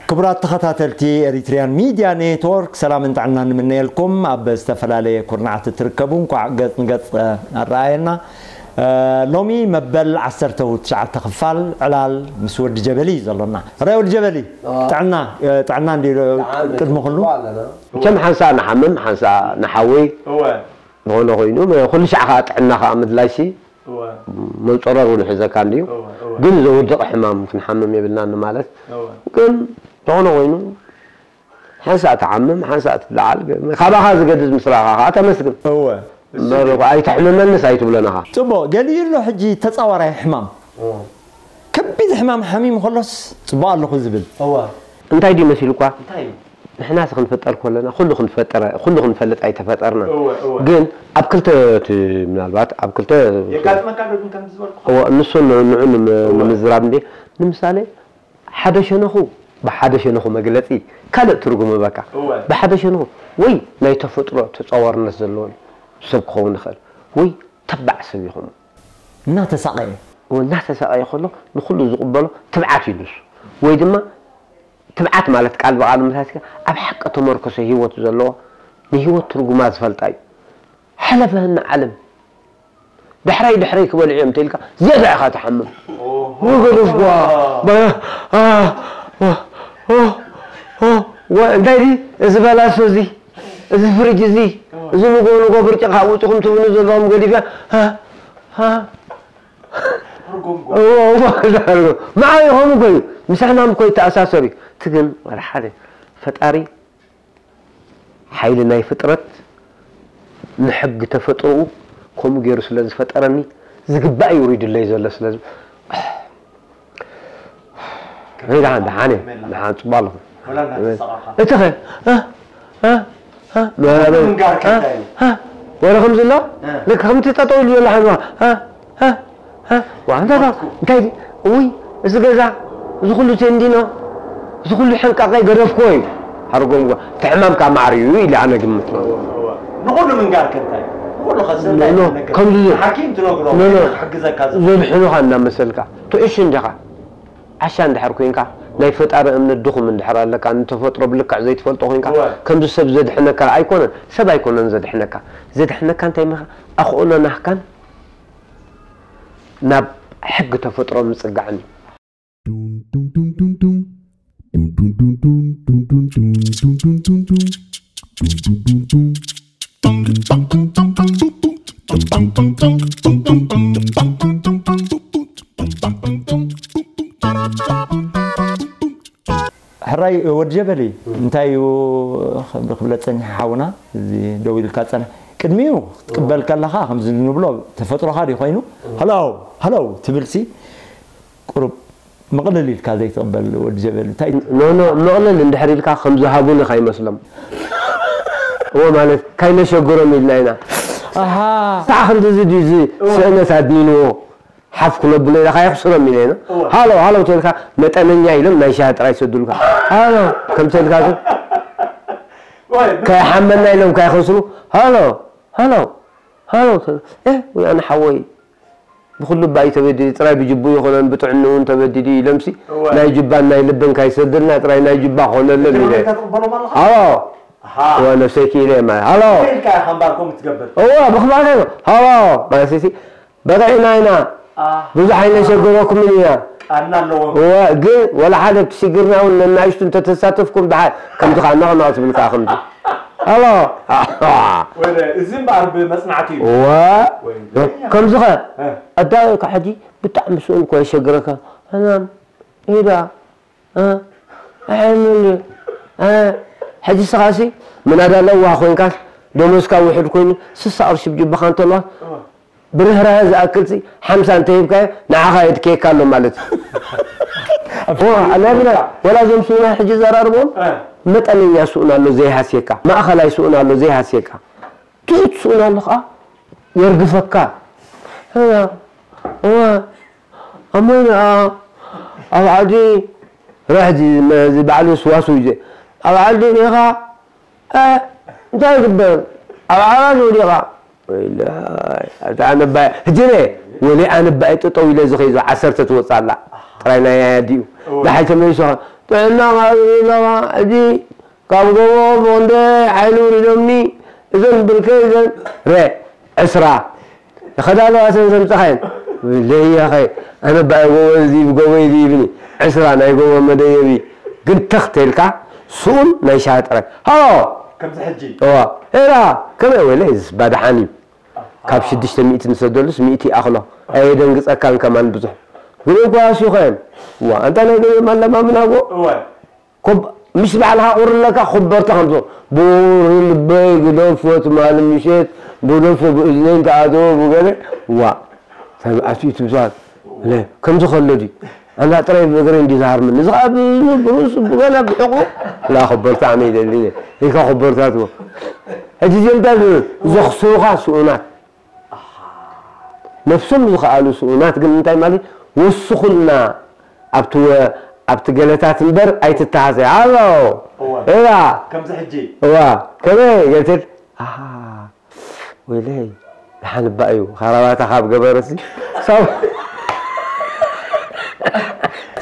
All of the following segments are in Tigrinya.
ክቡራት ተኸታተልቲ ኤሪትሪያን ሚድያ ኔትወርክ፣ ሰላምን ጥዕናን ንምነየልኩም። ኣብ ዝተፈላለየ ኩርናዓት እትርከቡ እንኳዕ ገጽ ንገጽ ኣረኣየና። ሎሚ መበል ዓሰርተ ትሽዓተ ክፋል ዕላል ምስ ወዲ ጀበሊ እዩ ዘሎና። ራይ ወዲ ጀበሊ፣ ጥዕና ጥዕና እንዲ ቅድሚ ኩሉ። ከም ሓንሳ ንሓምም ሓንሳ ንሓዊ ዝኾነ ኮይኑ፣ ኩሉ ሻዕ ከዓ ጥዕና ከዓ ምድላይሲ መንፀረሩ ንሕዘካ እንድዩ። ግን ዘውድቕ ሕማም ክንሓምም የብልናን ማለት። ግን ዝኾነ ኮይኑ ሓንሳእ ትዓምም ሓንሳእ ትለዓል፣ ካባኻ ዝገድድ ምስ ረኣኻ ከዓ ተመስግን። እወ። እምበር እኮ ኣይተሕምመንስ ኣይትብሎን ኢኻ። ጽቡቕ፣ ገሊኡ ኣሎ ሕጂ ተጻዋራይ ሕማም። ከቢድ ሕማም ሓሚሙ ከሎስ ጽቡቕ ኣለኹ ዝብል። እወ። እንታይ ድዩ መሲሉ እኳ? እንታይ እዩ? ንሕናስ ክንፍጠር ከለና ኩሉ ክንፈጠረ-፣ ኩሉ ክንፈልጥ ኣይተፈጠርናን። እወ፣ እወ። ግን ኣብ ክልተ እቲ ምናልባት ኣብ ክልተ የጋጥመካ ዶ ግን ከምዚ ዝበልኩ? እወ፣ ንሱ ን-፣ ንዑ ንም-፣ እወ። ንምዝራብ እንዴ። ንምሳሌ፣ ሓደ ሸነኹ ብሓደ ሸነኹ መግለጺ ካልእ ትርጉም ይህበካ። እወ። ብሓደ ሸነኹ ወይ ናይ ተፈጥሮ ተጻዋርነት ዘለዎ ሰብ ክኸውን ይኽእል፣ ወይ ተባዕ ሰብ ይኹም። እናተሳቐየ። እወ፣ እናተሳቐየ ከሎ ንኹሉ ዝቕበሎ ትብዓት እዩ ንሱ። ወይ ድማ ትብዓት ማለት ቃል ብቓል ምሳትካ ኣብ ሓቂ ተመርኮሰ ህይወት ዘለዎ ንህይወት ትርጉማ ዝፈልጣ እዩ። ሓለፈህና ዓለም። ዳሕራይ ዳሕራይ ክበልዑ እዮም ተኢልካ ዝያዳ ኢኻ ትሓምም። ወገደፍኳ። እንታይ ዲ እዚ በላሶ እዚ፣ እዚ ፍሪጅ እዚ፣ እዚ ንጎ ንጎ ብርጭ ካብ ውፅኹም ትብሉ ዘለኹም ገዲፈ። መዓይ ኸም እኮ እዩ። ምስ ሕማም እኮ ይተኣሳሰር እዩ። ትግን ወደ ሓደ ፈጣሪ ሓይሊ ናይ ፍጥረት ንሕጊ ተፈጥሮኡ ከምኡ ገይሩ ስለ ዝፈጠረኒ ዝግባእ እዩ ውሪዱለይ ዘሎ። ስለዚ ደሓን ደሓን እየ። ደሓን ፅቡቅ ኣለኹ። እቲ ኸ ወረ ከምዚ ኣሎ ልክ ከምቲ ጠጠው ኢሉ ዘሎ ሓንዋ እንታይ እንታይ ውይ እዚ ገዛ እዚ ኩሉ ቴንዲኖ እዚ ኩሉ ሕንቃቀይ ገደፍክዎ እዩ። ሓርጎም እቲ ሕማምካ ማዕርዩ ኢለ ኣነ ግምት ነው። ንኹሉ ምንጋር ከንታይ ንኹሉ ከስንታይ ከምዚ ሓኪም ትነግሮ ክሕግዘካ ዘድሕኑኻ እናመሰልካ ትዕሽ እንዲኻ ዓሻ እንድሕር ኮንካ ናይ ፈጣሪ እምነት ድኹም እንድሕር ኣለካ ንተፈጥሮ ብልክዕ ዘይትፈልጦ ኮንካ ከምዚ ሰብ ዘድሕነካ ኣይኮነን ሰብ ኣይኮነን ዘድሕነካ ዘድሕነካ እንታይ ምኻ ኣኽእሎ ናህካን ናብ ሕጊ ተፈጥሮ ምጽጋዕን እዩ። ሕራይ ወዲ ጀበሊ እንታይ እዩ ክብለ ፀኒሐ ሓውና እዚ ደው ኢልካ ፀንሕ ቅድሚኡ ክትቅበል ከለኻ ከምዚ ንብሎ ተፈጥሮኻ ድዩ ኮይኑ ሃለው ሃለው ትብል ሲ ቁሩብ ምቕልል ኢልካ ዘይትቕበል ወዲ ጀበሊ እንታይ ኖ ኖ ምቕልል እንድሕር ኢልካ ከም ዝሃቡኒ ካይመስሎም እዎ ማለት ካይነሸግሮም ኢልና ኢና ኣሃ ሳዕ ክንድዚ ድዩ እዚ ስእነት ኣድኒንዎ ሓፍ ክነብሎ ኢለ ካየኽስሮም ኢለ ኢና ሃሎ ሃሎ ተልካ መጠነኛ ኢሎም ናይ ሻሂ ጥራይ ሰዱልካ ሃሎ ከም ተልካ ከይሓመና ኢሎም ካይኸስሩ ሃሎ ሃሎ ሃሎ ወይ ኣነ ሓወይ ብኩሉ ባይ ተበዲዲ ጥራይ ብጅቡ ይኮነን ብጥዕንኡ እውን ተበዲዲ ኢሎምሲ ናይ ጅባን ናይ ልብን ካይሰድልና ጥራይ ናይ ጅባ ኮነለን ኢለ ኣዎ ነፍሰይ ክኢለ ማ ሃሎ እዋ ብክባተ ሃሎ ማለትሲ በቂዕና ኢና ብዙሕ ኣይነሸገረኩምን ኢና ግን ወላ ሓደ ሽግርና እውን ነናእሽቱ እንተተሳተፍኩም ድሓር ከምዚ ከዓ ነቕነቕ ትብል ከዓ ከምዚ ኣሎ። ወደ እዚ እምበኣር ብመጽናዕቲ እዩ። ዋ ወይ ከምዚ ኸ ኣዳወካ ሕጂ ብጣዕሚ ስኡን እኮ የሸግረካ። ሕማም ኢዳ ኣሕምል ሕጂ ስኻሲ ምናዳ ለዋህ ኮይንካስ ደሞዝካ ውሕድ ኮይኑ ስሳ ቅርሺ ብጅባኻ እንተለዋ ብርህራሀ ዝኣክል ሲ ሓምሳ እንተሂብካዮ ንዓኻ የድክየካ ኣሎ ማለት እዩ። ኣለብና ወላ እዞም ስኡናት ሕጂ ዘራርቦም መጠነኛ ስኡን ኣሎ ዘይሃስየካ፣ ማእኸላይ ስኡን ኣሎ ዘይሃስየካ፣ ትሑት ስኡን ኣሎ ከዓ የርግፈካ። እዋ እሞ ኣብ ዓዲ ርሕዚ ባዕሉ ስዋሱ ኣብ ዓዲ ዲኻ እንታይ ይግበር ኣብ ዓራት ወዲቓ ወይላይ ኣታ ኣነባይ ሕጂ ነ ወሊ ኣነባይ ጠጠው ኢለ ዝኸይዞ ዓሰርተ ትወፅእ ኣላ ጥራይ ናይ ኣዲኡ ዳሓይ ተመሊሱ ጥዕና ካብ ኢለኻ ሕጂ ካብ ጎቦ ብቕንደ ሓይሊ ውሪዶምኒ እዘን ብርከይ እዘን ረ ዕስራ ይኸዳ ኣለዋ ሰብ ዘምፀኻየን ለያኸ ኣነባይ ጎቦ እዚ ብጎቦ እዚ ይብኒ ዕስራ ናይ ጎቦ መደየቢ ግን ተኽ ተልካ ስኡን ናይ ሻሂ ጥራይ ሃሎ ከምዚ ሕጂ እዋ ኤራ ከመይ ወይለ እዚ ባድሓን እዩ ካብ ሽዱሽተ ሚእቲ ንሰደሉስ ሚእቲ ይኣኽሎ ኣየደንግፀካን ከማን ብዙሕ ግን እኳ ኣስዩኸን እዋ ኣንታ ናይ ገበ ማለማምናጎ እወ ኮብ- ምስ ባዕልኻ ቁሪ ኣለካ ኮበርታ ከምዞ ብውሪ ልበይ ግደፎ ትማሊ ምሸት ብደፎ ብእዝነይ እንተኣተወ ብገለ ዋ ሰብ ኣስዩ ትብዛት ለ ከምዚ ከሎ ድዩ ኣንዳ ጥራይ ብእግረይ እንዲ ዝሃርምኒ እዚ ከዓ ብእዝኑ ብርእሱ ብገለ ብሕቁ ላ ኮበርታ ኣነ ይደሊ ኢለ ኢልካ ኮበርታ ትቦ ሕጂ እዚኦም እንታይ ዝብሉ ዘኽስሩኻ ስኡናት ነፍሶም ዝኸኣሉ ስኡናት ግን እንታይ ማለት ወስኹልና ኣብቲ ወ- ኣብቲ ገለታት እምበር ኣይትተሃሰ ኣሎ እወ እዋ ከምዚ ሕጂ እዋ ከመይ ገትል ኣሃ ወይለይ ደሓን እባ እዩ ካራባታ ካብ ገበረሲ ሰብ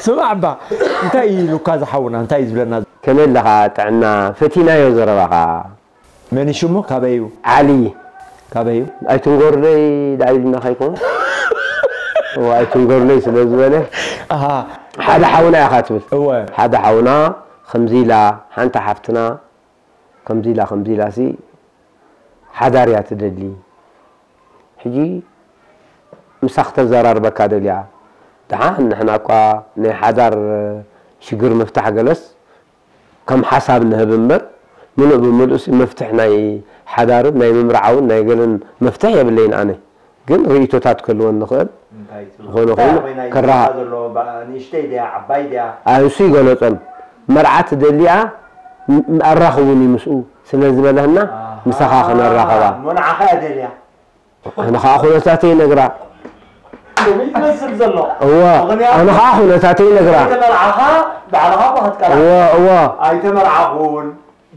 ስማዕ እባ እንታይ እዩ ኢሉካ ዝሓውና እንታይ እዩ ዝብለና ከመይ ኣለኻ ጥዕና ፈቲናዮ ዘረባኻ መን እዩ ሽሙ ካበይ እዩ ዓሊ ካበይ እዩ ኣይትንጎርደይ ደኣ ኢሉና ከይኮኑ እዋ ኣይትንጎርደይ ስለ ዝበለ ኣሃ ሓደ ሓውና ኢኻ ትብል እወ ሓደ ሓውና ከምዚ ኢላ ሓንቲ ሓፍትና ከምዚ ኢላ ከምዚ ኢላ ሲ ሓዳር እያ ትደሊ ሕጂ ምሳኽ ተዘራርበካ ደልያ ደሓን ንሕና እኳ ናይ ሓዳር ሽግር ምፍታሕ ገለስ ከም ሓሳብ ንህብ እምበር ምሉእ ብምሉእ ሲ መፍትሕ ናይ ሓዳርን ናይ ምምርዓውን ናይ ገለን መፍትሕ የብለይን ኣነ ግን ርእቶታት ክህልወን ንኽእል ዝኾነ ኮይኑ ከራ ንእሽተይ ድያ ዓባይ ድያ ኣንሱ ይገለጾም መርዓ ትደሊያ ኣራኽቡኒ ምስኡ ስለ ዝበለህና ምሳኻ ክነራኸባ ሞንዓኻ እያ ደልያ ኣነ ከዓ ኩነታተይ ነግራ ከምኡ ይመስል ዘሎ እዋ ኣነ ከዓ ኩነታተይ ነግራ ኣይተመርዓኻ ባዕልኻ እኳ ክትቀርዓ እዋ እዋ ኣይተመርዓኹን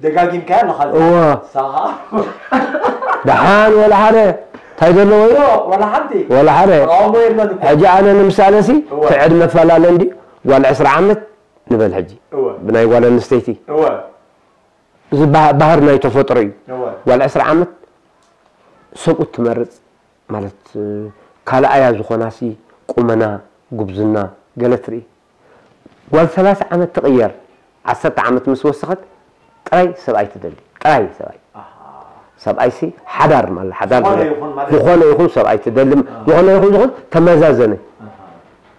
ደጋጊምካዮ ኣለኻ እዋ ሳኻ ደሓን ወላ ሓደ እንታይ ዘለዎ እዩ ወላ ሓንቲ ወላ ሓደ ተቃውሞ የለን እኮ ሕጂ ኣነ ንምሳለ ሲ እዋ። ትዕድ መፈላለ እንዲ ጓል ዕስራ ዓመት ንበል ሕጂ እወ ብናይ ጓል ኣንስተይቲ እወ እዚ ባህ- ባህር ናይ ተፈጥሮ እዩ እወ ጓል ዕስራ ዓመት ሰብኡት ትመርፅ ማለት ካልኣያ ዝኾናሲ ቁመና ጉብዝና ገለ ትርኢ ጓል ሰላሳ ዓመት ትቕየር ዓሰርተ ዓመት ምስ ወሰኸት ጥራይ ሰብኣይ ትደሊ ጥራይ ሰብኣይ ሰብኣይሲ ሓዳር ማለት ሓዳር ዝኾነ ዝብል- ይኹን ማለት ዝኾነ ይኹን ሰብኣይ ትደሊ ዝኾነ ይኹን ዝኾን ተመዛዘነ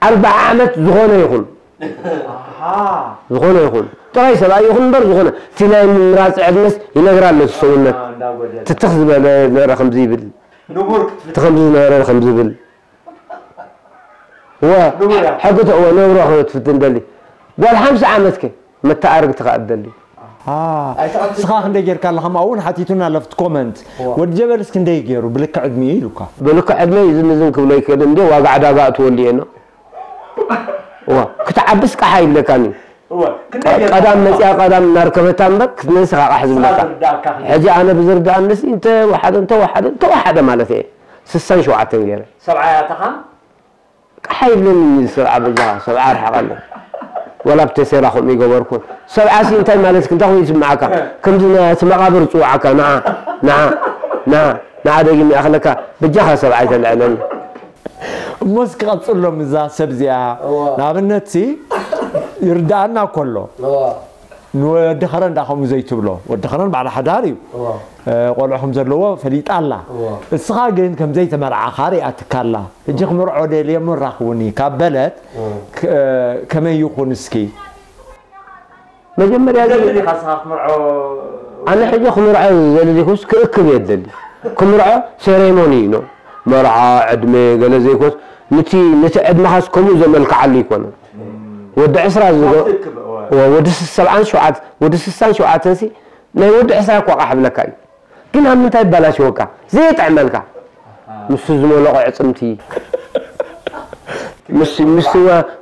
ኣርባዓ ዓመት ዝኾነ ይኹን ዝኾነ ይኹን ጥራይ ሰብኣይ ይኹን እምበር ዝኾነ እቲ ናይ ምምራፅ ዕድመስ ይነግራ ኣሎ እቲ ሰውነት ትትኽ ዝበለ ነበረ ከምዚ ይብል እቲ ከምዚ ዝነበረ ከምዚ ይብል እወ ሕጊ ተእወ ነብሮ ክትፍትን ደሊ ጓል ሓምሳ ዓመት ከ መተኣርግ ትኸኣል ደሊ ስኻ ክንደይ ጌርካ ኣለኻ ማኡ እውን ሓቲቱና ኣለፍቲ ኮመንት ወዲ ጀበልስ ክንደይ ገይሩ ብልክዕ ዕድሚኡ ኢሉካ ብልክዕ ዕድመ ይዝን ዝን ክብሎ ይክእል እንዲ ዋጋ ዕዳጋ እትወሉ እየ ነው ክትዓብስ ቃሓ ይብለካኒ ቀዳም መፅያ ቀዳም እናርከበታ እምበር ክትነስኻ ቃሕ ዝብለካ ሕጂ ኣነ ብዝርዳእ ምስ እንተወሓደ እንተወሓደ እንተወሓደ ማለት እየ ስሳን ሸውዓተን ገይረ ሰብዓይ ኣተኻ ቃሓ ይብለኒ ሰብዓ በጃኻ ሰብዓ ርሓቐለ ወላ ብተሴራ ከምኡ ይገበርኩ ሰብዓ ሲ እንታይ ማለት እንታይ ኮይኑ ይስምዓካ ከምዚ እቲ መቓብር ዝፅውዓካ ንዓ ንዓ ንዓ ንዓ ደጊም ይኣኽለካ በጃኻ ሰብዓ ይተልዕለኒ እሞ እስኪ ቀፅሎም እዛ ሰብ እዚኣ ንኣብነት ሲ ይርዳኣና ከሎ ንወዲ ኸረን ዳ ከምኡ ዘይትብሎ፣ ወዲ ኸረን ባዕላ ሓዳር እዩ። ቆልዑ ከም ዘለዎ ፈሊጣ ኣላ። እስኻ ግን ከም ዘይተመርዓኻ ሪኣትካ ኣላ። ሕጂ ክምርዖ ደልየ እሞ ራኽቡኒ ካብ በለት፣ ከመይ ይኹን እስኪ? መጀመርያ ግን ኣነ ሕጂ ክምርዖ ዝደሊ ዲኹስ ክእክብ እየ ዝደሊ። ክምርዖ ሴሬሞኒ እዩ፣ መርዓ፣ ዕድመ፣ ገለ ዘይኮስ፣ ንቲ ንቲ ዕድመኻስ ከምኡ ዘመልክዓሉ ኣይኮነን። ወዲ ዕስራ ዝገ ወዲ ሰብዓን ሸውዓተ ወዲ ስሳን ሸውዓተን ሲ ናይ ወዲ ዕስራ እኳ ቃሕ ብለካ እዩ። ግን ኣብ ምንታይ ይባላሽወካ? ዘየጥዕመልካ። ምስ ዝመለቆ ዕፅምቲ፣ ምስ ምስ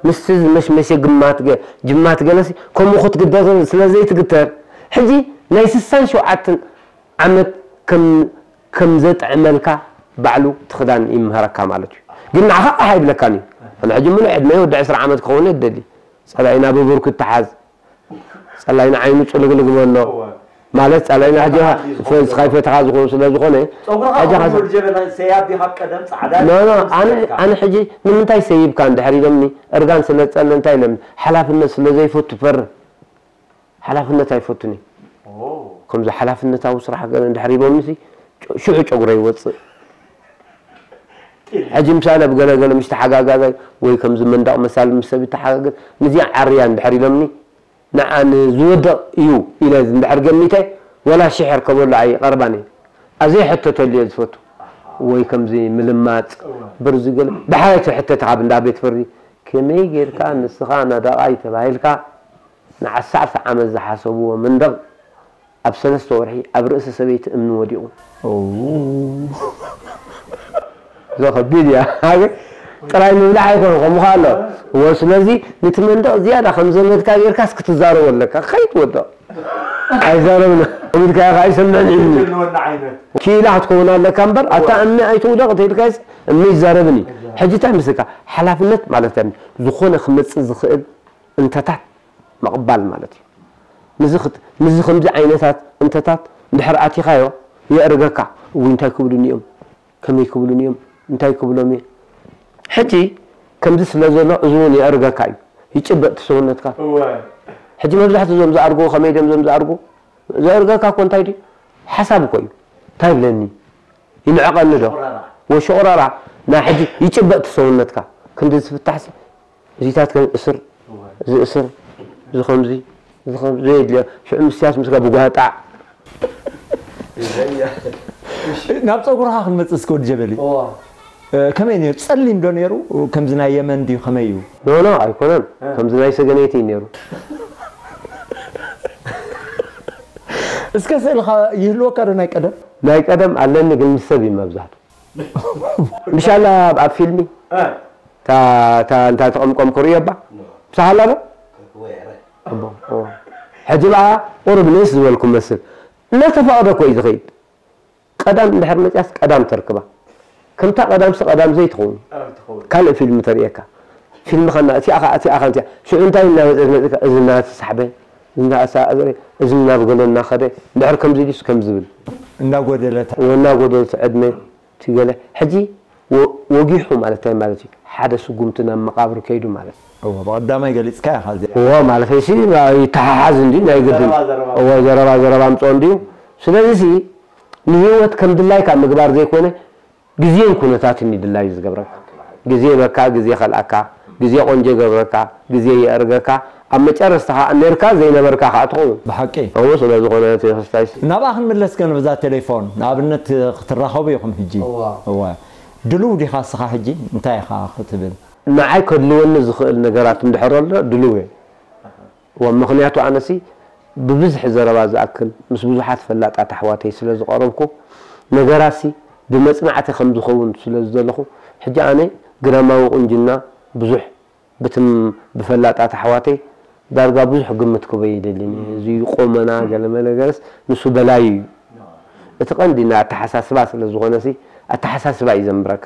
ምስ ዝመሽመሸ ግማት ገ ጅማት ገለሲ ከምኡ ክትግደር ስለ ዘይትግተር፣ ሕጂ ናይ ስሳን ሸውዓተን ዓመት ከም ከም ዘጥዕመልካ ባዕሉ ትኽዳን ይምህረካ ማለት እዩ። ግን ንዓኻ ቃሕ ኣይብለካን እዩ። ኣነ ሕጂ ምሉእ ዕድመይ ወዲ ዕስራ ዓመት ክኸውን እደሊ። ጸላኢና ብብርኩ ይተሓዝ። ጸላይና ዓይኑ ጽልግልግ በሎ። ማለት ጸላይና ሕጂ ንስኻ ይፈትኻ ዝኾኑ ስለ ዝኾነ፣ ሕጂ ኸ- ኖ፣ ኖ፣ ኣነ ኣነ ሕጂ ንምንታይ ሰይብካ እንድሕር ኢሎምኒ፣ እርጋን ስለ ዝጸልእ እንታይ ኢሎምኒ፣ ሓላፍነት ስለ ዘይፈቱ ፈርህ። ሓላፍነት ኣይፈቱን እየ። ከምዚ ሓላፍነታዊ ስራሕ ገለ እንድሕር ኢሎምኒ ሲ፣ ሽዑ ጨጉረ ይወጽእ። ሕጂ ምሳሌ ኣብ ገለ ገለ ምሽ ተሓጋጋዛይ ወይ ከምዚ መንደቕ መሳሊ ምስ ሰብ ይተሓጋገዝ፣ ንዚኣ ዓርያ እንድሕር ኢሎምኒ፣ ንዓን ዝወድቕ እዩ ኢለ እንድሕር ገሚተ፣ ወላ ሽሕ ርከበሉ ኣይቐርባን እየ። ኣዘይ ሕተተሉ እየ ዝፈቱ። ወይ ከምዚ ምልማጽ፣ ብርዚ ገለ፣ ደሓር ኣይትሕተት ካብ እንዳ ቤት ፍርዲ፣ ከመይ ጌርካ ንስኻ ነደቓይ ተባሂልካ፣ ንዓሰርተ ዓመት ዝሓሰብዎ መንደቕ፣ ኣብ ሰለስተ ወርሒ ኣብ ርእሲ ሰበይቲ እምኒ ወዲቑ። እዛ ከቢድ እያ። ጥራይ ምብላዕ ኣይኮነ ከምኡ ኣሎ። እወ ስለዚ ነቲ መንደቕ ዝያዳ ከም ዘመድካ ጌርካስ ክትዛረቦ ኣለካ። ከይትወድቕ ኣይዛረብን። ከምልካ ኢኻ ኣይሰምዕን ኢልኒ። ክኢላ ክትከውን ኣለካ እምበር ኣታ እምኒ ኣይትውደቕ ተይልካስ እምኒ ይዛረብን እዩ። ሕጂ እንታይ ምስልካ ሓላፍነት ማለት እንታይ ዝኾነ ክመጽእ ዝኽእል እንተታት ምቕባል ማለት እዩ። ምስዚ ከምዚ ዓይነታት እንተታት እንድሕር ኣቲኻዮ የእርገካ። እውይ እንታይ ክብሉኒ እዮም፣ ከመይ ክብሉኒ እዮም፣ እንታይ ክብሎም እየ። ሕጂ ከምዚ ስለ ዘሎ እዚ እውን የእርገካ እዩ፣ ይጭበጥ ሰውነትካ። ሕጂ መብዛሕትኡ ዞም ዝኣርጉ ከመይ ድዮም ዞም ዝኣርጉ? ዘእርገካ እኮ እንታይ ድዩ? ሓሳብ እኮ እዩ። እንታይ ይብለኒ? ይንዕቐኒ ዶ? ወሽቑረራ ናይ ሕጂ ይጭበጥ ሰውነትካ። ክንዲ ዝፍታሕሲ እዚታት ከም እስር፣ እዚ እስር፣ እዚ ከምዚ፣ እዚ ከምዚ፣ ዘየድልዮ። ሽዑ ምስያስ ምስጋ ብጓጣዕ። ናብ ፀጉርኻ ክንመፅእ እስኪ ወዲ ጀበሊ። ከመይ ነይሩ? ፀሊም ዶ ነይሩ? ከምዚ ናይ የመን ድዩ? ከመይ እዩ? ኖ፣ ኖ፣ ኣይኮነን። ከምዚ ናይ ሰገነይቲ እዩ ነይሩ። እስከ ስእልኻ ይህልወካ ዶ ናይ ቀደም? ናይ ቀደም ኣለኒ፣ ግን ምስ ሰብ እዩ መብዛሕትኡ። ምሻላ ኣብ ፊልሚ እታ እታ እንታ ተቐምቆም ክርእዮ እባ ምሳኻ ኣላ ዶ? ሕጂ በኣ ቁሩብ ንእስ ዝበልኩ መስል እናተፈቐደ እኮ እዩ ዝኸይድ። ቀዳም እንድሕር መፅያስ ቀዳም ተርክባ። ከምታ ቀዳምሲ ቀዳም ዘይትኸውን ካልእ ፊልም ተርእየካ። ፊልምኻ እና እቲኣ ኸዓ እቲኣ ኸ እንቲኣ ሽዑ እንታይ እናመፀት መፅካ እዝና ተሳሕበ፣ እዝና ኣሳእረ፣ እዝና ናብ ገለ እናኸደ እንድሕር ከምዚ ኢሉስ ከም ዝብል እናጎደለት እናጎደለት ዕድመ እቲ ገለ ሕጂ ወጊሑ ማለት እንታይ ማለት እዩ? ሓደ ስጉምቲ ናብ መቓብር ከይዱ ማለት እዩ። እወ፣ ብቐዳማይ ገሊጽካያ እኻ እዚኣ። እወ፣ ማለተይሲ ይተሓሓዝ እንድዩ ናይ ግድን። ዘረባ፣ ዘረባ። እወ፣ ዘረባ፣ ዘረባ ኣምጽኦ እንድዩ። ስለዚሲ ንህይወት ከም ድላይካ ምግባር ዘይኮነ፣ ግዜን ኩነታትን እዩ ድላዩ ዝገብረካ። ግዜ ይህበካ፣ ግዜ ይኸልኣካ፣ ግዜ ቆንጆ ይገብረካ፣ ግዜ የእርገካ፣ ኣብ መጨረስታ ኸኣ ኔርካ ዘይነበርካ ኸኣ ትኸውን። ብሓቂ። ከምኡ ስለ ዝኾነ እቲ ክስታይስ። ናብኣ ክንምለስ ገለ በዛ ቴሌፎን፣ ንኣብነት ክትራኸቡ ኢኹም ሕጂ። እዋ። እዋ። ድሉው ዲኻ እስኻ ሕጂ? እንታይ ኢኻ ክትብል? ንዓይ ከድልወኒ ዝኽእል ነገራት እንድሕር ኣሎ ድሉው እየ። እዋ፣ ምኽንያቱ ኣነሲ ብብዝሒ ዘረባ ዝኣክል ምስ ብዙሓት ፈላጣት ኣሕዋተይ ስለ ዝቐረብኩ፣ ነገራሲ ብመጽናዕቲ ከም ዝኸውን ስለ ዝደለኹ፣ ሕጂ ኣነ ግዳማዊ ቁንጅና ብዙሕ ብትም ብፈላጣት ኣሕዋተይ ዳርጋ ብዙሕ ግምት ክበይ ይደልን እየ። እዚ ቆመና ገለመለ ገለስ ንሱ በላዩ እዩ። እቲ ቀንዲ ናይ ኣተሓሳስባ ስለ ዝኾነሲ ኣተሓሳስባ እዩ ዘንብረካ።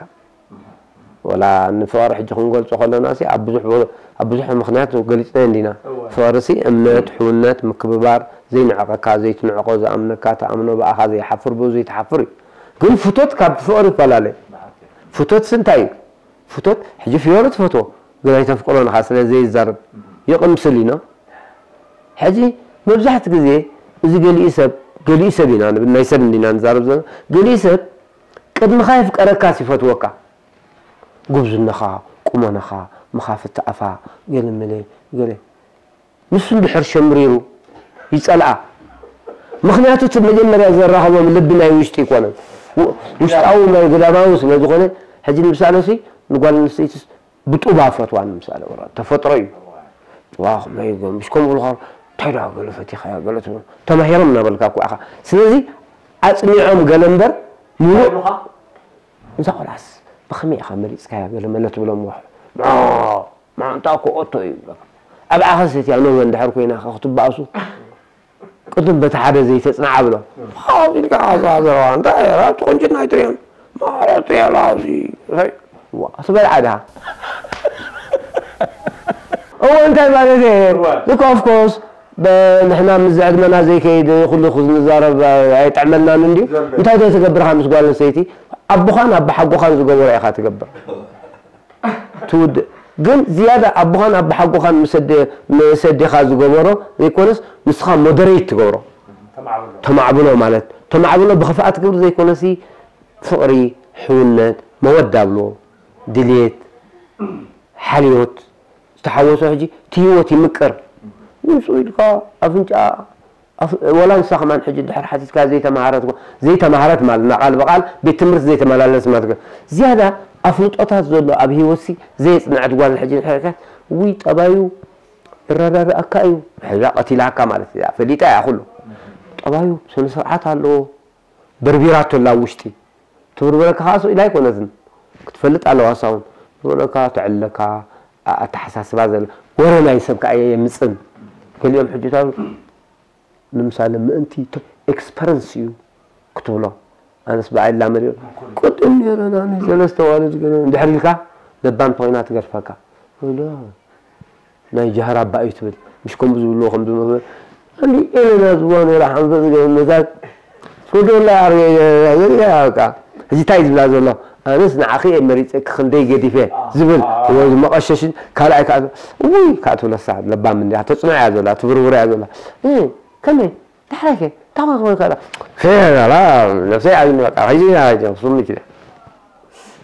ወላ ንፍቕሪ ሕጂ ክንገልጾ ከለና ሲ ኣብ ብዙሕ ቦ- ኣብ ብዙሕ ምኽንያት ገሊጽናዮ እንዲና። እወ። ፍቕሪ ሲ እምነት፣ ሕውነት፣ ምክብባር፣ ዘይንዕቐካ፣ ዘይትንዕቆ፣ ዝኣምነካ፣ ትኣምኖ፣ ብኣኻ ዘይሓፍር፣ ብኡ ዘይትሓፍር እዩ። ግን ፍቶት ካብ ፍቕሪ ይፈላለ። ፍቶት ሲ እንታይ እዩ? ፍቶት ሕጂ ፍዮሪ ትፈትዎ፣ ግን ኣይተፍቅሮን ኢኻ፣ ስለ ዘይዛረብ ይቕምስል እዩ፣ ኖ? ሕጂ መብዛሕትኡ ግዜ እዚ ገሊኡ ሰብ ገሊኡ ሰብ ኢና ንብል ናይ ሰብ እንዲና ንዛረብ ዘለና ገሊኡ ሰብ ቅድምኻ የፍቀረካስ ይፈትወካ ጉብዝናኻ ቁመናኻ መኻፍቲ ኣፋ ገለ መለ ገለ ንሱ እንድሕር ሸምሪሩ ይጸልኣ ምኽንያቱ እቲ መጀመርያ ዘራኸቦም ልቢ ናይ ውሽጢ ይኮነን ውሽጣዊ ናይ ግዳማዊ ስለ ዝኾነ ሕጂ ንምሳለሲ ንጓል ኣንስተይትስ ብጡባ ፈትዋ ንምሳሌ ወራ ተፈጥሮ እዩ። ዋ ከመይ ገ- ምስ ከምኡ ኢልካ እንታይ ደኣ ገለ ፈቲኻያ ገለ ትብሎ ተማሂሮም እናበልካ እኮ ኢኻ። ስለዚ ኣጽኒዖም ገለ እምበር ሙሉእ እዛ ቆልዓስ ብኸመይ ኢኻ መሪጽካያ ገለ መለ ትብሎም ወ ማንታ እኮ ኦቶ እዩ ይብለካ። ኣብዓኸስ እቲያ ኖበ እንድሕር ኮይና ክትበኣሱ ቅድም በቲ ሓደ ዘይተጽንዓ ብሎ። ኢልካ ኣዛዘረዋ እንታይ ራብቲ ቁንጅና ኣይትሪኦን ማለት ያላ ኣብዚ ስበል ዓዳ እዎ እንታይ ማለት እየ ልክ ኦፍኮርስ ንሕና ምስ ዕድመና ዘይከይድ ኩሉ ንዛረብ ኣይጥዕመልናን እንድዩ እንታይ ዶ ትገብርካ ምስ ጓል ኣንስተይቲ ኣቦኻን ኣቦሓጎኻን ዝገበሮ ኢኻ ትገብር ትውድእ ግን ዝያዳ ኣቦኻን ኣቦሓጎኻን ምስ ኣደ- ምስ ኣዴኻ ዝገበሮ ዘይኮነስ ንስኻ ሞደሬት ትገብሮ ተማዕብሎ ማለት ተማዕብሎ ብኽፍኣት ግብሪ ዘይኮነሲ ፍቕሪ፣ ሕውነት፣ መወዳብሎ፣ ድሌት፣ ሓልዮት ዝተሓወሶ ሕጂ እቲ ህይወት ይምቅር። ውፅኡ ኢልካ ኣፍንጫ ኣፍ- ወላ ንሳ ከማን ሕጂ ድሕር ሓቲትካ ዘይተማሃረት እኮ- ዘይተማሃረት ማለት ና ቃል ብቃል ቤት ትምህርቲ ዘይተመላለስ ማለት እኮ። ዝያዳ ኣፍልጦታት ዘሎ ኣብ ህይወትሲ ዘየፅንዐት ጓል ሕጂ ድሕር ኢልካ ውይ ጠባዩ ይረዳድኣካ እዩ ሕዛ ቀቲላካ ማለት እያ ፈሊጣ እያ ኩሉ ጠባዩ ስነ ስርዓት ኣለዎ በርቢራቶ ኣላ ኣብ ውሽጢ ትብርብረካ ከዓ ስኢላ ኣይኮነትን ክትፈልጥ ኣለዋ እሳ እውን ትብርብረካ ተዕልለካ ኣተሓሳስባ ዘለ ወረ ናይ ሰብ ከዓ የምፅን ገሊኦም ሕጂ ንምሳሌ ምእንቲ ኤክስፐረንስ እዩ ክትብሎ ኣነስ ብኣይ ላመድ ቅድም ነረና ሰለስተ ዋልድ ግን እንድሕር ኢልካ ለባም ተኮይና ትገርፈካ ናይ ጃህር ኣባ እዩ ትብል ምሽ ከምኡ ዝብልዎ ከም ዝመበ እንዲ ኤለና ዝዋ ነራ ሓንፈ ዝገበ መዛት ሶዶላ ኣርገ በቃ ሕጂ እንታይ ዝብላ ዘሎ ኣነስ ንዓኺ እየ መሪፀ ክክንደይ ገዲፈ ዝብል ወይ ዝመቐሸሽን ካልኣይ ከዓ ውይ ከዓ ትብለሳ ለባም እንዲያ ተፅኖ እያ ዘላ ትብርብር እያ ዘላ ከመይ ዳሕራይ ከ እንታይ ማለት ወይ ካላ ፌራ ነፍሰይ ዓብኒ በቃ ከይዚ ሱምኒ ኪዳ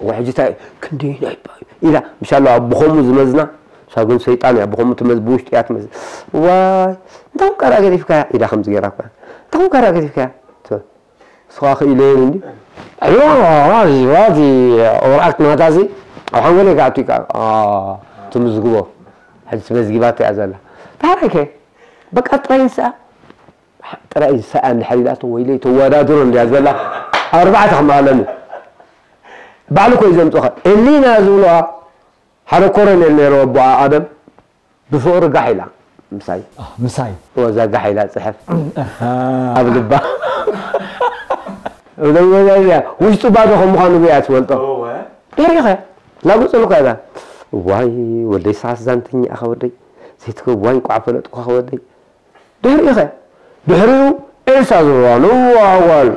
ወሕጂ ታይ ክንደይ ናይ ኢላ ምሻ ኣለዋ ብኸሙ ዝመዝና ሳጉን ሰይጣን እያ ብኸሙ ትመዝ ብውሽጢ እያ ትመዝ ዋይ እንታይ ቀራ ገዲፍካ ኢላ ከምዚ ገይራ እኳ እንታይ ቀራ ገዲፍካ ስኻ ክኢለ እንዲ ዋዚ ዋዚ ኦራክት ናታዚ ኣብ ሓንጎለይ ከኣቱ ትምዝግቦ ሕጂ መዝጊባቶ እያ ዘላ ታሪከ በቃ ጥራይ ንስኣ ጥራይ ንስኣ እንድሕር ኢላቶ ወይለይ ተወዳድሮ እንድያ ዘላ ኣርባዕተ ከም ኣለኒ ባዕሉ ኮይ ዘምፅኻ እሊና ዝብልዋ ሓደ ኮረኔል ነይሩ ኣቦኣ ኣደም ብፍቕሪ ጋሕ ኢላ ምሳይ ምሳይ ወዛ ጋሕ ኢላ ፅሕፍ ኣብ ልባ ውሽጡ ባዶ ከም ምዃኑ ብያ ትፈልጦ ድሕሪኸ ላጉፅልኳ እዛ ዋይ ወደይ ሰዓት ዛንተኛ ኢኻ ወደይ ዘይትከ ዋይ እንቋዕ ፈለጥኳ ወደይ ድሕሪኸ ድሕሪኡ ኤልሳ ዝብልዋ ንዋ ጓል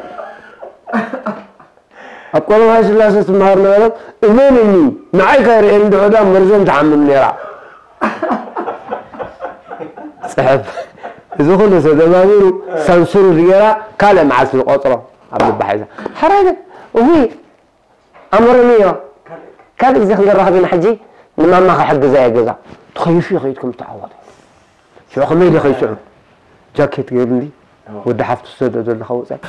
ኣብ ቀዳማይ ስላሴ ትመሃር ነበረት እመንኒ ንዓይ ካይርእየኒ ድዑዳ መርዘን ትሓምም ነይራ ፅሕፍ እዚ ኩሉ ተደማሚሩ ሳንሱር ዝገራ ካልእ መዓልቲ ዝቆፅሮ ኣብ ልባ ሓይዛ ሓራይ እዊ ኣምርንዮ ካልእ ግዜ ክንዘራኸብ ኢና ሕጂ ንማማ ክሕግዛ እየ ገዛ ተኸይፉ ይኸይድ ከም ዝተዓወተ ሽዑ ከመይ ኢለ ከይስዑ ጃኬት ገይሩ እንዲ ወዲ ሓፍቱ ዝሰዶ ዘለካ ወፃኢ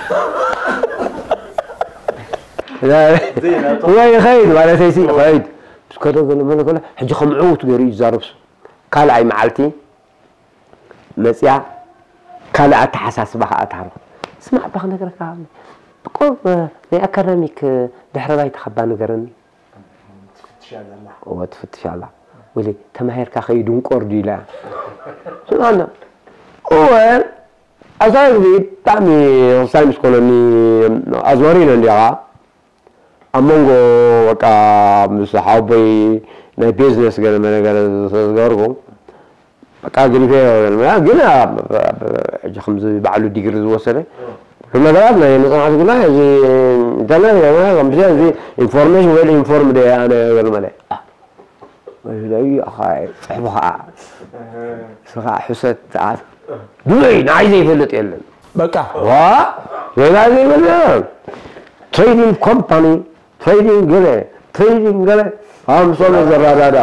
ወይ ይኸይድ ማለተይሲ ይኸይድ ምስ ከዶ ገለ መለ ከሎ ሕጂ ከም ዕዉት ገይሩ እዩ ዝዛረብሱ ካልኣይ መዓልቲ መፅያ ካልእ ኣተሓሳስባ ከዓ ትሃርም ስማዕ እባ ክነግረካ ቁሩብ ናይ ኣካዳሚክ ድሕረ ባይታ ከባ ንገረኒ እወ ትፍትሽ ኣላ ወይለይ ተማሂርካ ከይድንቆር ድዩ ኢላ ስምዓና እወ ኣብዛ ግዜ ብጣዕሚ ወሳኝ ምስ ኮነኒ ኣዝማሪኖ እንዲኻ ኣብ መንጎ በቃ ምስ ሓወቦይ ናይ ቢዝነስ ገለ መለ ገለ ስለዝገበርኩ በቃ ገዲፈ ግን ሕጂ ከምዚ ባዕሉ ዲግሪ ዝወሰደ ኩሉ ነገራት ናይ መፅናዕቲ ጉዳይ እዚ ኢንተርነት ከምዚ እዚ ኢንፎርሜሽን ዌል ኢንፎርምድ እየ ኣነ ገለ መለ ወይ ለዩ ኣኻ ፅሕፉ ከዓ ስኻ ሕሰት ተኣት ድበይ ንዓይ ዘይፈልጥ የለን። በቃ ዋ ሌላ ዘይፈልጥ የለን። ትሬዲንግ ኮምፓኒ ትሬዲንግ ገለ ትሬዲንግ ገለ ኣምሶሎ ዘረዳዳ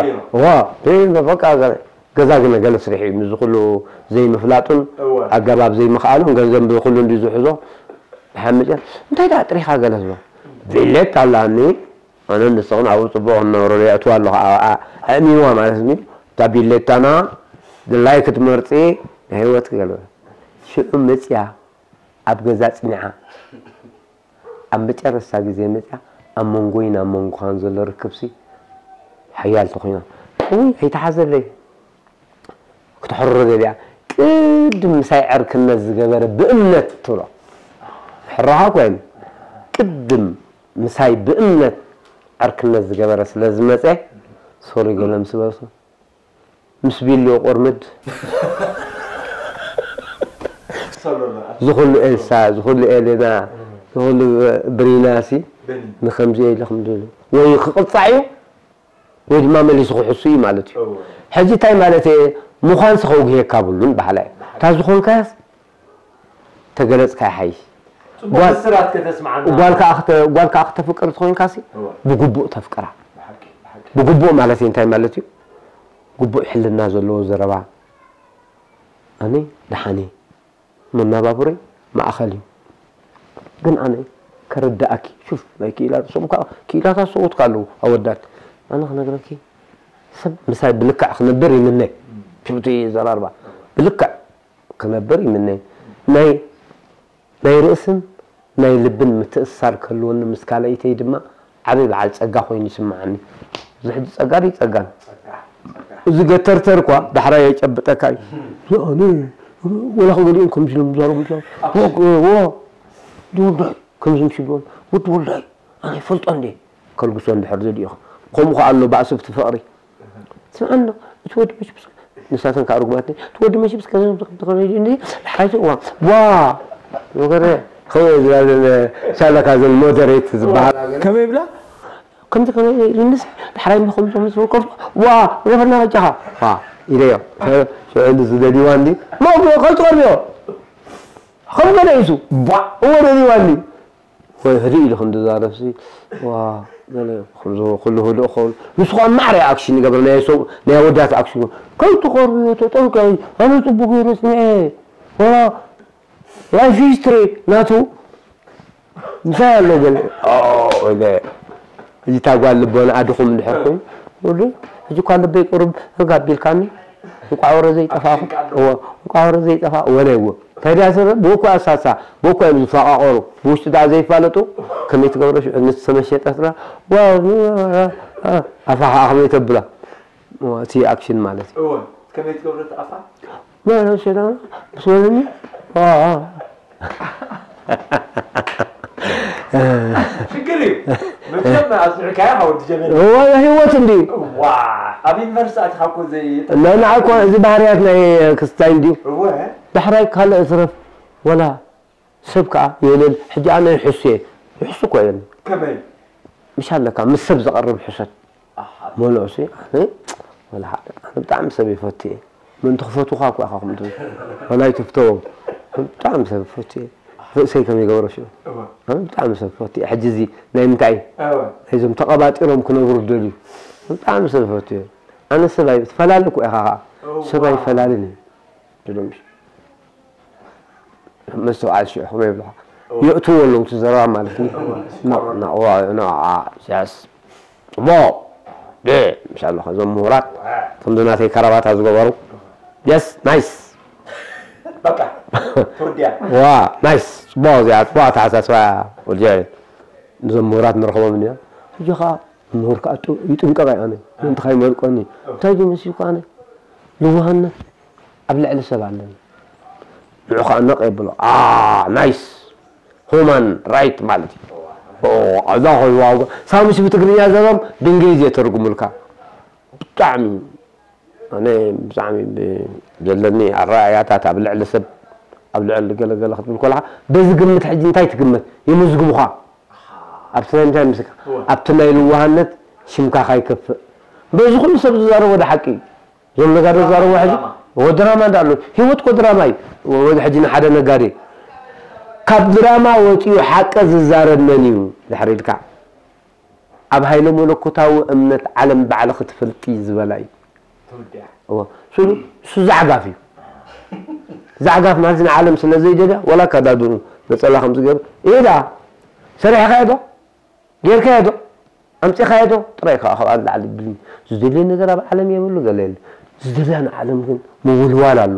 ዋ ትሬዲንግ በቃ ገለ ገዛ ግን ገለ ስርሕ እዩ። ምዚ ኩሉ ዘይምፍላጡን ኣገባብ ዘይምኽኣሉን ገንዘብ ብኩሉ እንዲ ዝሕዞ ሓምጨ እንታይ ዳ ጥሪኻ ገለ ዝሎ ቪሌት ኣላኒ ኣነ ንስኽን ኣብኡ ፅቡቕ ክነብረሉ የእትዋ ኣለኹ ኣእሚንዋ ማለት ኒ እታ ቢሌታና ድላይ ክትመርፂ ናይ ህይወት ክገልበ ሽዑ መፅያ ኣብ ገዛ ፅኒዓ ኣብ መጨረስታ ግዜ መፅያ ኣብ መንጎይን ኣብ መንጎኻን ዘሎ ርክብሲ ሓያል ተኾይና ውይ ኣይተሓዘለይ ክትሕርሮ ገሊኣ ቅድም ምሳይ ዕርክነት ዝገበረ ብእምነት ትብሎ ሕራኻ ኮይኑ ቅድም ምሳይ ብእምነት ዕርክነት ዝገበረ ስለ ዝመፀ ሶሪ ገለ ምስ በልኩ ምስ ቢሉ ቆርምድ ዝኹሉ ኤልሳ ዝኹሉ ኤሌና ዝኹሉ ብሪናሲ ንከምዚ ኢለ ከምዚ ወይ ክቕፃዕ እዩ ወይ ድማ መሊሱ ክሕሱ እዩ ማለት እዩ ሕጂ እንታይ ማለት እየ ምዃንስ ከውግሄካ ብሉን ባህላ እዩ እታ ዝኾንካስ ተገለፅካ ይሓይሽ ጓል ከዓ ክተፍቅር ትኮይንካ ሲ ብግቡእ ተፍቅራ ብግቡእ ማለት እንታይ ማለት እዩ ግቡእ ሕልና ዘለዎ ዘረባ ኣነ ደሓነ መናባብሮይ ማእኸል እዩ ግን ኣነ ከረዳእኪ ሹፍ ናይ ክኢላ ርእሶም ከዓ ክኢላታት ሰብኡትካ ኣለዉ ኣወዳት ኣነ ክነግረኪ ሰብ ምሳይ ብልክዕ ክነብር ይምነ ሽብቲ ዘራርባ ብልክዕ ክነብር ይምነ ናይ ናይ ርእስን ናይ ልብን ምትእስሳር ክህልወኒ ምስ ካልኣይተይ ድማ ዓብይ በዓል ጸጋ ኮይኑ ይስምዓኒ። እዚ ሕጂ ጸጋ ድዩ ጸጋን? እዚ ገተርተር እኳ ዳሕራይ የጨብጠካ እዩ። ኣነ ወላ ክገሊኦም ከምዚ ኢሎም ዝዛረቡ ዘለዉ ወ ወ ወዲ ወልዳይ ከምዚ ምስ ይብልዎም ወዲ ወልዳይ ኣነ ይፈልጦ እንዴ ከልግሶ እንድሕር ዘድኢኹ ከምኡ ከኣ ኣሎ ባእስብቲ ፍቕሪ ስምዓና እቲ ወዲ መሽብስ ንሳተን ከዓ ርጉማት እቲ ወዲ መሽብስ ከዘምተኸይዲ እንዲ ሓይቱ ዋ ዋ ወገረ ከመ ዝላለን ሳለካ ዘን ሞደሬት ዝበሃል ከመይ ይብላ ከምዚ ከመይ ኢልንስ ዳሕራይ ምኹም ዞም ዝበልኮ ዋ ረፈና በጃኻ ዋ ኢለዮ ሽዕሉ ዝደልይዋ እንዲ ሞግዮ ከልትቐርብዮ ከም ገለ ኢሱ ዋ እዎ ደልይዋ እንዲ ወይ ህድእ ኢሉ ክንዲ ዛረብሲ ዋ ገለ ከምዚ ኩሉ ህዱእ ክኸውን ንሱ ከዓ ማዕረ ኣክሽን ይገብር ናይ ሰብ ናይ ኣወዳት ኣክሽን ከይትቐርብዮ ተጠንቀቂ ኣነ ፅቡቅ ገይረ ስሚዐ ወላ ላይፍ ሂስትሪ ናቱ ምሳይ ኣሎ ገለ ወለ እዚ ታጓል ልቦና ኣድኹም እንድሕር ኮይኑ ወዲ ሕጂ እኳ ልበይ ቁሩብ ህግ ኣቢልካኒ እንቋዕ ወረ ዘይጠፋኹ እዎ እንቋዕ ወረ ዘይጠፋ ወለ እዎ እንታይ ድኣ ሰበብ ብእኮ ኣሳሳ ብእኮ እዮም ዝፈቃቀሩ ብውሽጢ ድኣ ዘይፋለጡ ከመይ ትገብሮ ሽዑ ንስ ተመሸጠት ድኣ ዋው ኣፋ ከዓ ከመይ ተብላ እቲ ኣክሽን ማለት እዩ እዎ ከመይ ትገብሮ ኣፋ ማለት ሸዳ ምስ ወለኒ ሽግር እዩ መቸም ኣስምዕካያ ሓወዲ ጀበል እወ ህይወት እንድዩ ዋ ኣብ ዩኒቨርሲቲ ኣትኻ እኮ ዘይጠ ናይ ንዓ እኮ እዚ ባህርያት ናይ ክስታይ እንድዩ እወ ዳሕራይ ካልእ እትረፍ ወላ ሰብ ከዓ የለል ሕጂ ኣነ ይሕሱ እየ ይሕሱ እኮ የለን ከመይ ምሽ ኣለካ ምስ ሰብ ዝቐርብ ሕሰት መኖእሲ ኣነ ወላ ሓደ ኣነ ብጣዕሚ ሰብ ይፈቱ እየ ምእንቲ ክፈትኻ እኮ ኢኻ ከምኡ ትብል ወላ ኣይትፍተዎም ብጣዕሚ ሰብ ይፈቱ እየ ርእሰይ ከም ይገብሮ ሽዑ ኣነ ብጣዕሚ ሰብ ይፈቱ እየ ሕጂ እዚ ናይ ምንታይ ናይዞም ተቐባጢሮም ክነብሩ ዝደልዩ ብጣዕሚ ሰብ ይፈቱ እየ ኣነ ሰብ ትፈላለ እኮ ኢኻ ከዓ ሰብ ኣይፈላለን እዩ ምስትውዓል ሽዑ ከመይ ይብልኻ የእትዎ ኣለዉ እቲ ዘረባ ማለት እዩ ናቑዋ ንዓ ስያስ ጽቡቕ ደ ምሻ ኣለኹ እዞም ምሁራት ከምዚ ናተይ ከረባታ ዝገበሩ የስ ናይስ በቃ ትርድያ ዋ ናይስ ጽቡቕ እዚኣ ጽቡቕ ኣተሓሳስባ ወልጀ እዞም ምሁራት ንረኽቦም እኒኦ ሕጂ ከዓ ምሁር ከዓ ይጥንቀቕ ኣነ ምእንቲ ከይመርቆኒ እንታይ ድዩ መሲልኩ ኣነ ልዋህነት ኣብ ልዕሊ ሰብ ኣለኒ ንዑ ከዓ ነቕ የብሎ ናይስ ሁማን ራይት ማለት እዩ እዛ ኮይዋ ሳሙሲ ብትግርኛ ዘሮም ብእንግሊዝ የተርጉሙልካ ብጣዕሚ ኣነ ብጣዕሚ ዘለኒ ኣረኣያታት ኣብ ልዕሊ ሰብ ኣብ ልዕሊ ገለገለ ክትብል ኮለካ በዚ ግምት ሕጂ እንታይ ትግምት ይምዝግቡኻ ኣብቲ ናይ እንታይ ምስካ ኣብቲ ናይ ልዋሃነት ሽምካ ካይከፍእ በዚ ኩሉ ሰብ ዝዛረቦ ዶ ሓቂ እዩ እዞም ነጋዶ ዝዛረብዎ ሕጂ እዎ ድራማ እንዳሎ ህይወት እኮ ድራማ እዩ። ወ- ወደ ሕጂ ንሓደ ነጋዴ ካብ ድራማ ወፂኡ ሓቂ ዝዛረብ መን እዩ ድሕሪ ኢልካ ኣብ ሃይለ መለኮታዊ እምነት ዓለም ባዕልኺ ትፈልጢ ዝበላ እዩ። ተወዲኣ እዎ፣ እሱ እሱ ዛዕጋፍ እዩ። ዛዕጋፍ ማለት ንዓለም ስለ ዘይደልያ ወላ ካዳድሩ ነፀላ ከም ዝገብር ይሄዳ ሰሪሕካዮ ዶ ጌርካዮ ዶ ኣምፂኻዮ ዶ ጥራይ ከዓ ካብ ላዕሊ ብልኝ ዝደልዮ ነገር ኣብ ዓለም የብሉ ገለ የለ ዝደልያ ንዓለም ግን ምውልዋል ኣሎ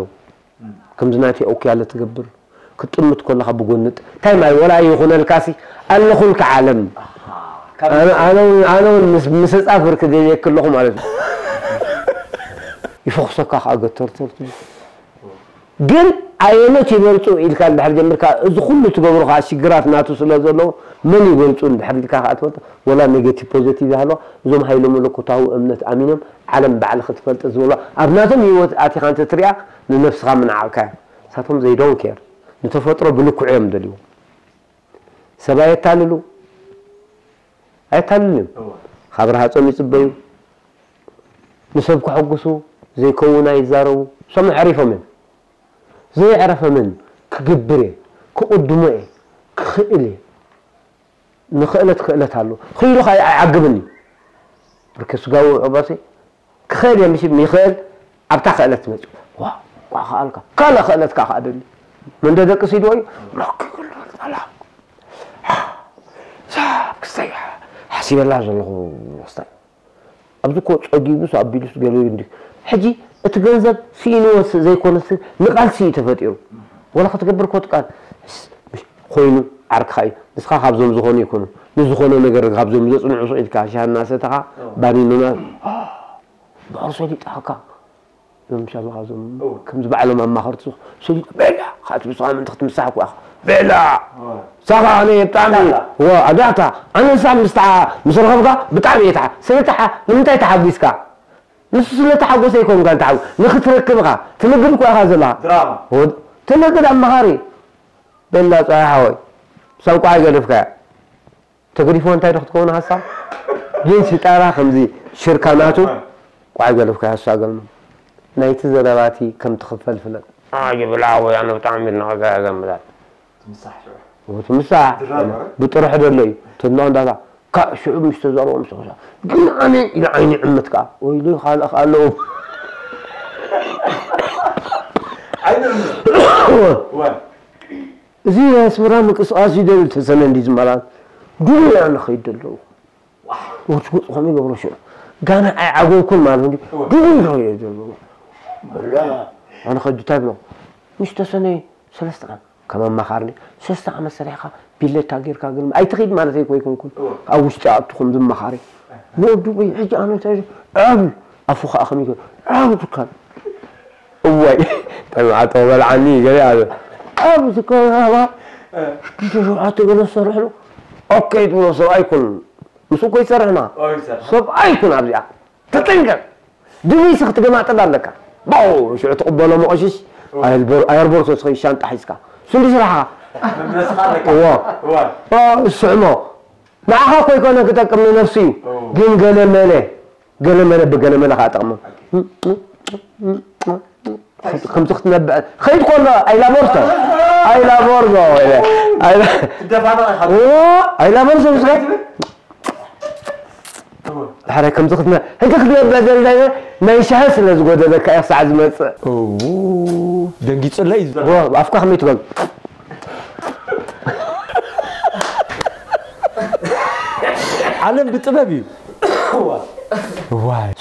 ከምዚ ናተይ ኦኪ ኣለ ትገብር ክትጥምት ከለኻ ብጎንጥ እንታይ ማይ ወላ ይኹነልካሲ ኣለኹልካ ዓለም ኣነ ኣነ እውን- ኣነ እውን ምስ- ምስ ፃፍር ክደልየክ ኣለኹ ማለት እዩ ይፈኽሰካ ከዓ ገተርተር ትብል ግን ኣየኖት ይበልፁ ኢልካ እንድሕር ጀምርካ እዚ ኩሉ ትገብሮ ከዓ ሽግራት ናቱ ስለ ዘለዎ መን ይበልፁ እንድሕር ኢልካ ከዓ ትፈልጦ ወላ ኔጌቲቭ ፖዘቲቭ ይሃሎ እዞም ሃይለ መለኮታዊ እምነት ኣሚኖም ዓለም ባዕሊ ክትፈልጥ ዝበሎ ኣብ ናቶም ህይወት ኣቲኻ እንተትሪኣ ንነብስኻ ምንዓቕካ እያ ሳቶም they don't care ንተፈጥሮ ብልክዑ እዮም ደልዎ ሰብ ኣየታልሉ ኣየታልልን ካብ ረሃፆም ይፅበዩ ንሰብ ከሐጉሱ ዘይከውን ኣይዛረቡ ሰሙ ዕሪፎም እዮም ዘየዕረፈ መን ክገብር እየ ክቕድሞ እየ ክኽእል እየ ንኽእለት ክእለት ኣሎ ኽኢሉ ከዓ ኣይዓግብን እዩ ብርክ ስጋዊ ዕበሲ ክኽእል እየ ምሽ ይኽእል ኣብታ ክእለት መፅኡ ዋ ኳ ከኣልካ ካልእ ክእለት ከዓ ከዓ ደሊ መንደ ደቂ ሲድዎ እዩ ሎክ ክግልበል ጠላ ሳብ ክስተይ ሓሲበላ ዘለኹ ክስታይ ኣብዚ እኮ ጸጊቡስ ኣቢሉስ ገለ እንዲ ሕጂ እቲ ገንዘብ ስኢንዎ ዘይኮነስ ንቃልሲ እዩ ተፈጢሩ ወላ ክትገብር ኮት ቃል ኮይኑ ዓርክኻ እዩ ንስኻ ካብዞም ዝኾኑ ይኮኑ ንዝኾነ ነገር ካብዞም ዘጽንዑ ስዒድካ ሻና ሰተኻ ባኒኑና ብሕር ሰሊጣኻ ዞም ሻምኻ ዞም ከምዚ ባዕሎም ኣማኸርቲ ዞም ሰሊጥ ቤላ ካት ብስኻ ምንቲ ክትምሳሕ እኮ ኢኻ ቤላ ሳኻ ኣነ ብጣዕሚ ወ ኣዳታ ኣነ ንሳ ምስ ምስ ረኸብካ ብጣዕሚ እየ ተሓ ስለተሓ ንምንታይ ተሓጒስካ ንሱ ስለተሓጎሰ ይኮንካ ተሓ ንክትረክብ ኢኻ ትነግር እኮ ኢኻ ዘለኻ ድራማ ወድ ትነግር ኣማኻሪ ቤላ ጻይ ሓወይ ሳንቋ ኣይገደፍካያ ተገዲፎ እንታይ ዶ ክትከውን ሃሳብ ግን ሲጣራ ከምዚ ሽርካ ናቱ ቋዕ ገለፍካ ሃሳብ ገልሞ ናይቲ ዘረባቲ ከም ትኽፈል ፍለጥ ይብላ ወይ ኣነ ብጣዕሚ ኢልና ከጋገምላ ትምሳሕ ሽዑ ትምሳሕ ድራማ። ብጥርሑ ደሎ እዩ ትድኖ እንዳታ ካብ ሽዑ ምስ ተዛረቦ ምስ ተኸሳ ግን ኣነ ኢሉ ዓይኒ ዕምት ከዓ ወይ ኢሉ ካልእ ከዓ ኣለዉ ዓይኒ ዕምት ወይ እዚ ናይ ኣስመራ ምንቅስቃስ ይደብል ተሰነ እንዲ ዝመላል ድብያ ንኸይድ ዘለዉ ወትጉጥ ኸም ይገብሮ ሽዑ ጋና ኣይዓጎልኩን ማለት እንዲ ድብያ ይኸይድ ዘለዉ ኣነ ኸጅ እንታይ ብሎ ምሽ ተሰነ ሰለስተ ዓመት ከም ኣማኻርኒ ሰለስተ ዓመት ሰሪሕኻ ቢለታ ጌርካ ግን ኣይትኸይድ ማለት ኣይኮይኩንኩን ኣብ ውሽጢ ኣቱ ከም ዝመኻሪ ወዱ ወይ ሕጂ ኣነ እንታይ ኣብ ኣፉ ኸኣ ከም ይገ ኣብ ድካን እዋይ ጠማዕቶ በልዓኒ ገለ ኣለ ኣብ ዝከባባ ሽዱሽተ ሸውዓተ ገለ ዝሰርሕሉ ኦኬ ትብሎ ሰብኣይ ኩን ምስ እኮ ይሰርሕና ሰብኣይ ኩን ኣብዚኣ ተጠንቀቅ ድብይሲ ክትገማጥል ኣለካ ባው ሽዑ ትቕበሎ መቐሽሽ ኣየርቦርቶ ስኸይ ሻንጣ ሒዝካ ስንዲ ስራሕኻ እዎ ስዕሞ ንዓኻ እኮ ይኮነ ክጠቅም ንነፍሱ እዩ ግን ገለ መለ ገለመለ ብገለመለ ከዓ ጠቕሞም ከምዚ ክትነብዐ ኸይድ ኮሎ ኣይላቦርቶ ኣይላቦርጎ ኣይላቦርቶ ምስ ድሕረ ከምዚ ክትነ ሕጂ ክትነብዐ ደልዳዮ ናይ ሻሂ ስለ ዝጎደለካ እየ ክሳዕ ዝመፅእ ደንጊፅለይ ኣፍካ ከመይ ትበል ዓለም ብጥበብ እዩ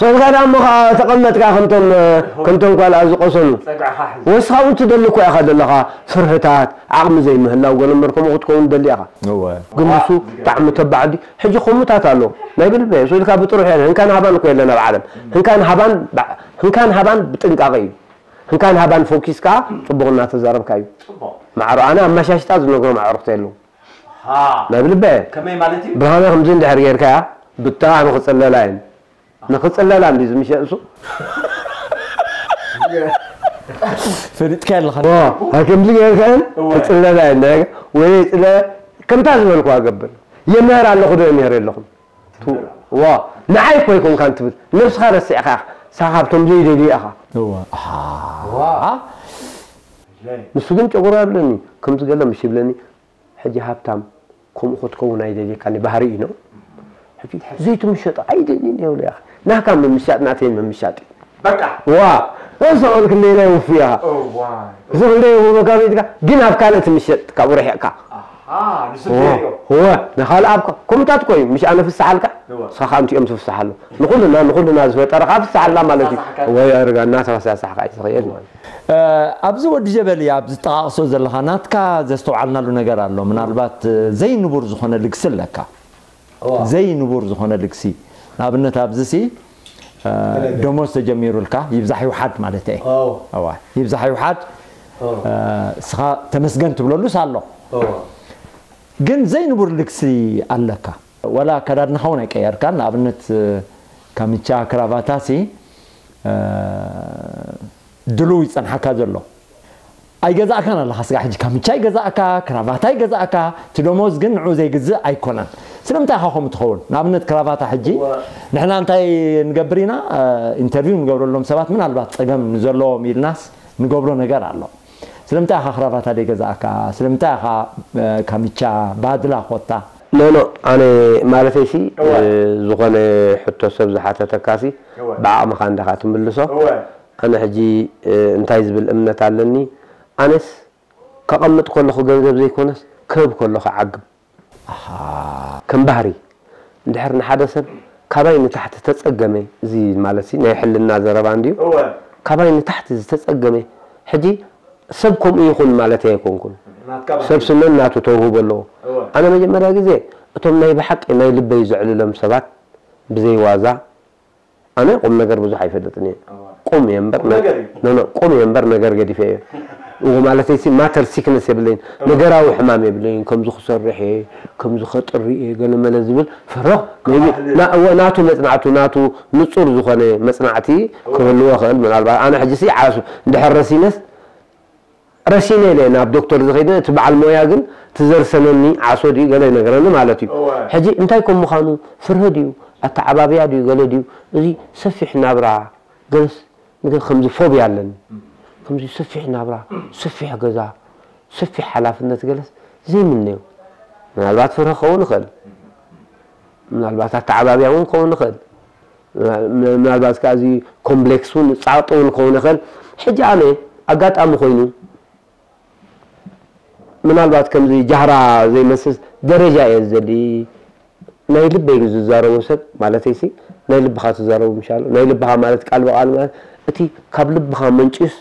ሶልካ ዳ እሞ ከዓ ተቐመጥካ ከምቶም ከምቶም ኳልኣ ዝቆሰኑ ወስኻ እውን ትደሊ እኮ ኢኻ ዘለኻ ፍርህታት ዓቕሚ ዘይምህላው ገለ እምበር ከምኡ ክትከውን ደሊ ኢኻ ግን ንሱ ብጣዕሚ ተባዕዲ ሕጂ ከምኡታት ኣሎ ናይ ብልበ ሶልካ ብጥሩሕ የለ ህንካን ሃባን እኮ የለን ኣብ ዓለም ህንካን ሃባን ህንካን ሃባን ብጥንቃቐ እዩ ህንካን ሃባን ፎኪስ ከዓ ፅቡቕ እናተዛረብካ እዩ ማዕሮ ኣነ ኣመሻሽጣ ዝነግሮም ኣዕሩኽቲ የለዉ ናይ ብልበ ከመይ ማለት እዩ ብርሃነ ከምዚ እንድሕር ጌርካያ ብጣዕሚ ክፅለላ እየን ንክፅለላ እንዲ ዝምሸ እሱ ፈሊጥካ ኣለኻ ከምዚ ጌርካን ክፅለላ እየን ወይ ፅለ ከምታ ዝበልኩዋ ገብር የምህር ኣለኹ ዶ የምህር የለኹም ዋ ንዓይ እኮ ይኮንካን ትብል ነብስኻ ረሲዕካ ንስኻ ካብቶም ዘይደልዩ ኢኻ። እወ። ኣሃ። ንሱ ግን ጨጉሩ ኣብለኒ፣ ከምዚ ገለ ምሽ ይብለኒ። ሕጂ ሃብታም ከምኡ ክትከውን ኣይደልየካን፣ ባህሪ እዩ ነው። ሕጂ ዘይትምሸጦ ኣይደልይን እየ ብሎ ኢኻ። ናካ ምምሻጥ ናተይ ምምሻጥ እዩ። በቃ ዋ እሱ ቁል ክንደይ ናይ ውፉ ኢኻ። እዋ እሱ ክንደይ ውፉ መካቢትካ ግን ኣብ ካልእ ትምሸጥ ካብኡ ርሒቕካ። ኣሃ ንሱ ደልዮ ወ ንኻልእ ኣብ ከምታት ኮዩ ምሽ ኣነ ፍስሓልካ እዋ። ንስኻ ከዓ እንቲኦም ትፍስሓሉ። ንኹልና ንኹልና ዝፈጠረኻ ፍስሓልና ማለት እዩ። ሳሳሕካ። ወይ ኣርጋ እናተፈሳሳሕካ እዩ ዝኸየድ ማለት እዩ። ኣብዚ ወዲ ጀበሊ ኣብ ዝጠቃቅሶ ዘለካ ናትካ ዘስተውዓልናሉ ነገር ኣሎ። ምናልባት ዘይንቡር ዝኾነ ልግሲ ኣለካ። ዘይንቡር ዝኾነ ልግሲ ንኣብነት ኣብዚ ሲ ደሞዝ ተጀሚሩልካ ይብዛሕ ይውሓድ ማለት እየ። ኣዎ። ኣዋ ይብዛሕ ይውሓድ ኣዎ። እስኻ ተመስገን ትብለሉስ ኣሎ። ኣዎ። ግን ዘይንቡር ልግሲ ኣለካ። ወላ ኣከዳድናኻ እውን ኣይቀየርካን። ንኣብነት ካምቻ ክራቫታ ሲ ድሉው ይጸንሓካ ዘሎ። ኣይገዛእካን ኣለኻ ስጋ ሕጂ ካምቻ ይገዛእካ ክራቫታ ይገዛእካ እቲ ደሞዝ ግን ንዑ ዘይግዝእ ኣይኮነን። ስለምንታይ ኢኻ ከምኡ ትኸውን? ንኣብነት ክራቫታ ሕጂ ንሕና እንታይ ንገብር ኢና? ኢንተርቪው ንገብረሎም ሰባት ምናልባት ጸገም ንዘለዎም ኢልናስ ንገብሮ ነገር ኣሎ። ስለምንታይ ኢኻ ክራቫታ ዘይገዛእካ? ስለምንታይ ኢኻ ካምቻ ባድላ ኮታ? ኖ ኖ ኣነ ማለተይ ሲ ዝኾነ ሕቶ ሰብ ዝሓተተካ ሲ ብዓቕምኻ እንዲኻ ትምልሶ። ኣነ ሕጂ እንታይ ዝብል እምነት ኣለኒ? ኣነስ ከቐምጥ ከለኹ ገንዘብ ዘይኮነስ ክህብ ከለኹ ዓግብ። ከም ባህሪ እንድሕር ንሓደ ሰብ ካባይ ንታሕቲ ተጸገመ፣ እዚ ማለት ሲ ናይ ሕልና ዘረባ እንድዩ። ካባይ ንታሕቲ ዝተጸገመ ሕጂ ሰብ ከምኡ ይኹን ማለት ኣይኮንኩን። ሰብ ስነን ናቱ ተውህቦ ኣለዎ። ኣነ መጀመርያ ግዜ እቶም ናይ ብሓቂ ናይ ልበይ ዘዕልሎም ሰባት ብዘይ ዋዛ ኣነ ቁም ነገር ብዙሕ ኣይፈልጥን እየ። ቁም እየ እምበር ቁም ነገር እዩ። ኖ፣ ኖ፣ ቁም እየ እምበር ነገር ገዲፈ እየ። እዎ ማለተይ ሲ ማተር ሲክነስ የብለይን። ነገራዊ ሕማም የብለይን። ከምዚ ክሰርሕ እየ፣ ከምዚ ከጥሪ እየ፣ ገለ መለ ዝብል ፍርኽ maybe ና- እዎ፣ ናቱ መጽናዕቱ ናቱ ንጹር ዝኾነ መጽናዕቲ ክህልዎ ክእል። ምናልባት ኣነ ሕጂ ሲ ዓሱ እንድሕር ረሲነስ ረሲነ ኢለ ናብ ዶክተር ዝኸይደ እቲ በዓል ሞያ ግን ትዘርሰነኒ ዓሶ ድዩ ገለ ነገረኒ ማለት እዩ። ሕጂ እንታይ ከም ምዃኑ ፍርሂ ድዩ ኣተዓባብያ ድዩ ገለ ድዩ እዚ ሰፊሕ ናብራ ገለስ ነገር ከምዚ ፎብያ ኣለኒ። ከምዚ ሰፊሕ ናብራ፣ ሰፊሕ ገዛ፣ ሰፊሕ ሓላፍነት ገለስ ዘይምነዮ። ምናልባት ፍርሂ ክኸውን ይኽእል። ምናልባት ኣተዓባብያ እውን ክኸውን ይኽእል። ምናልባት ከዓ እዚ ኮምፕሌክስ እውን ፃጥ እውን ክኸውን ይኽእል። ሕጂ ኣነ ኣጋጣሚ ኮይኑ ምናልባት ከምዚ ጃህራ ዘይመስስ ደረጃ እየ ዝደሊ። ናይ ልበይ ዝዛረቦ ሰብ ማለተይ ሲ ናይ ልብኻ ትዛረቡ ምሻሉ ናይ ልብኻ ማለት ቃል ብቃል ማለት እቲ ካብ ልብኻ መንጭስ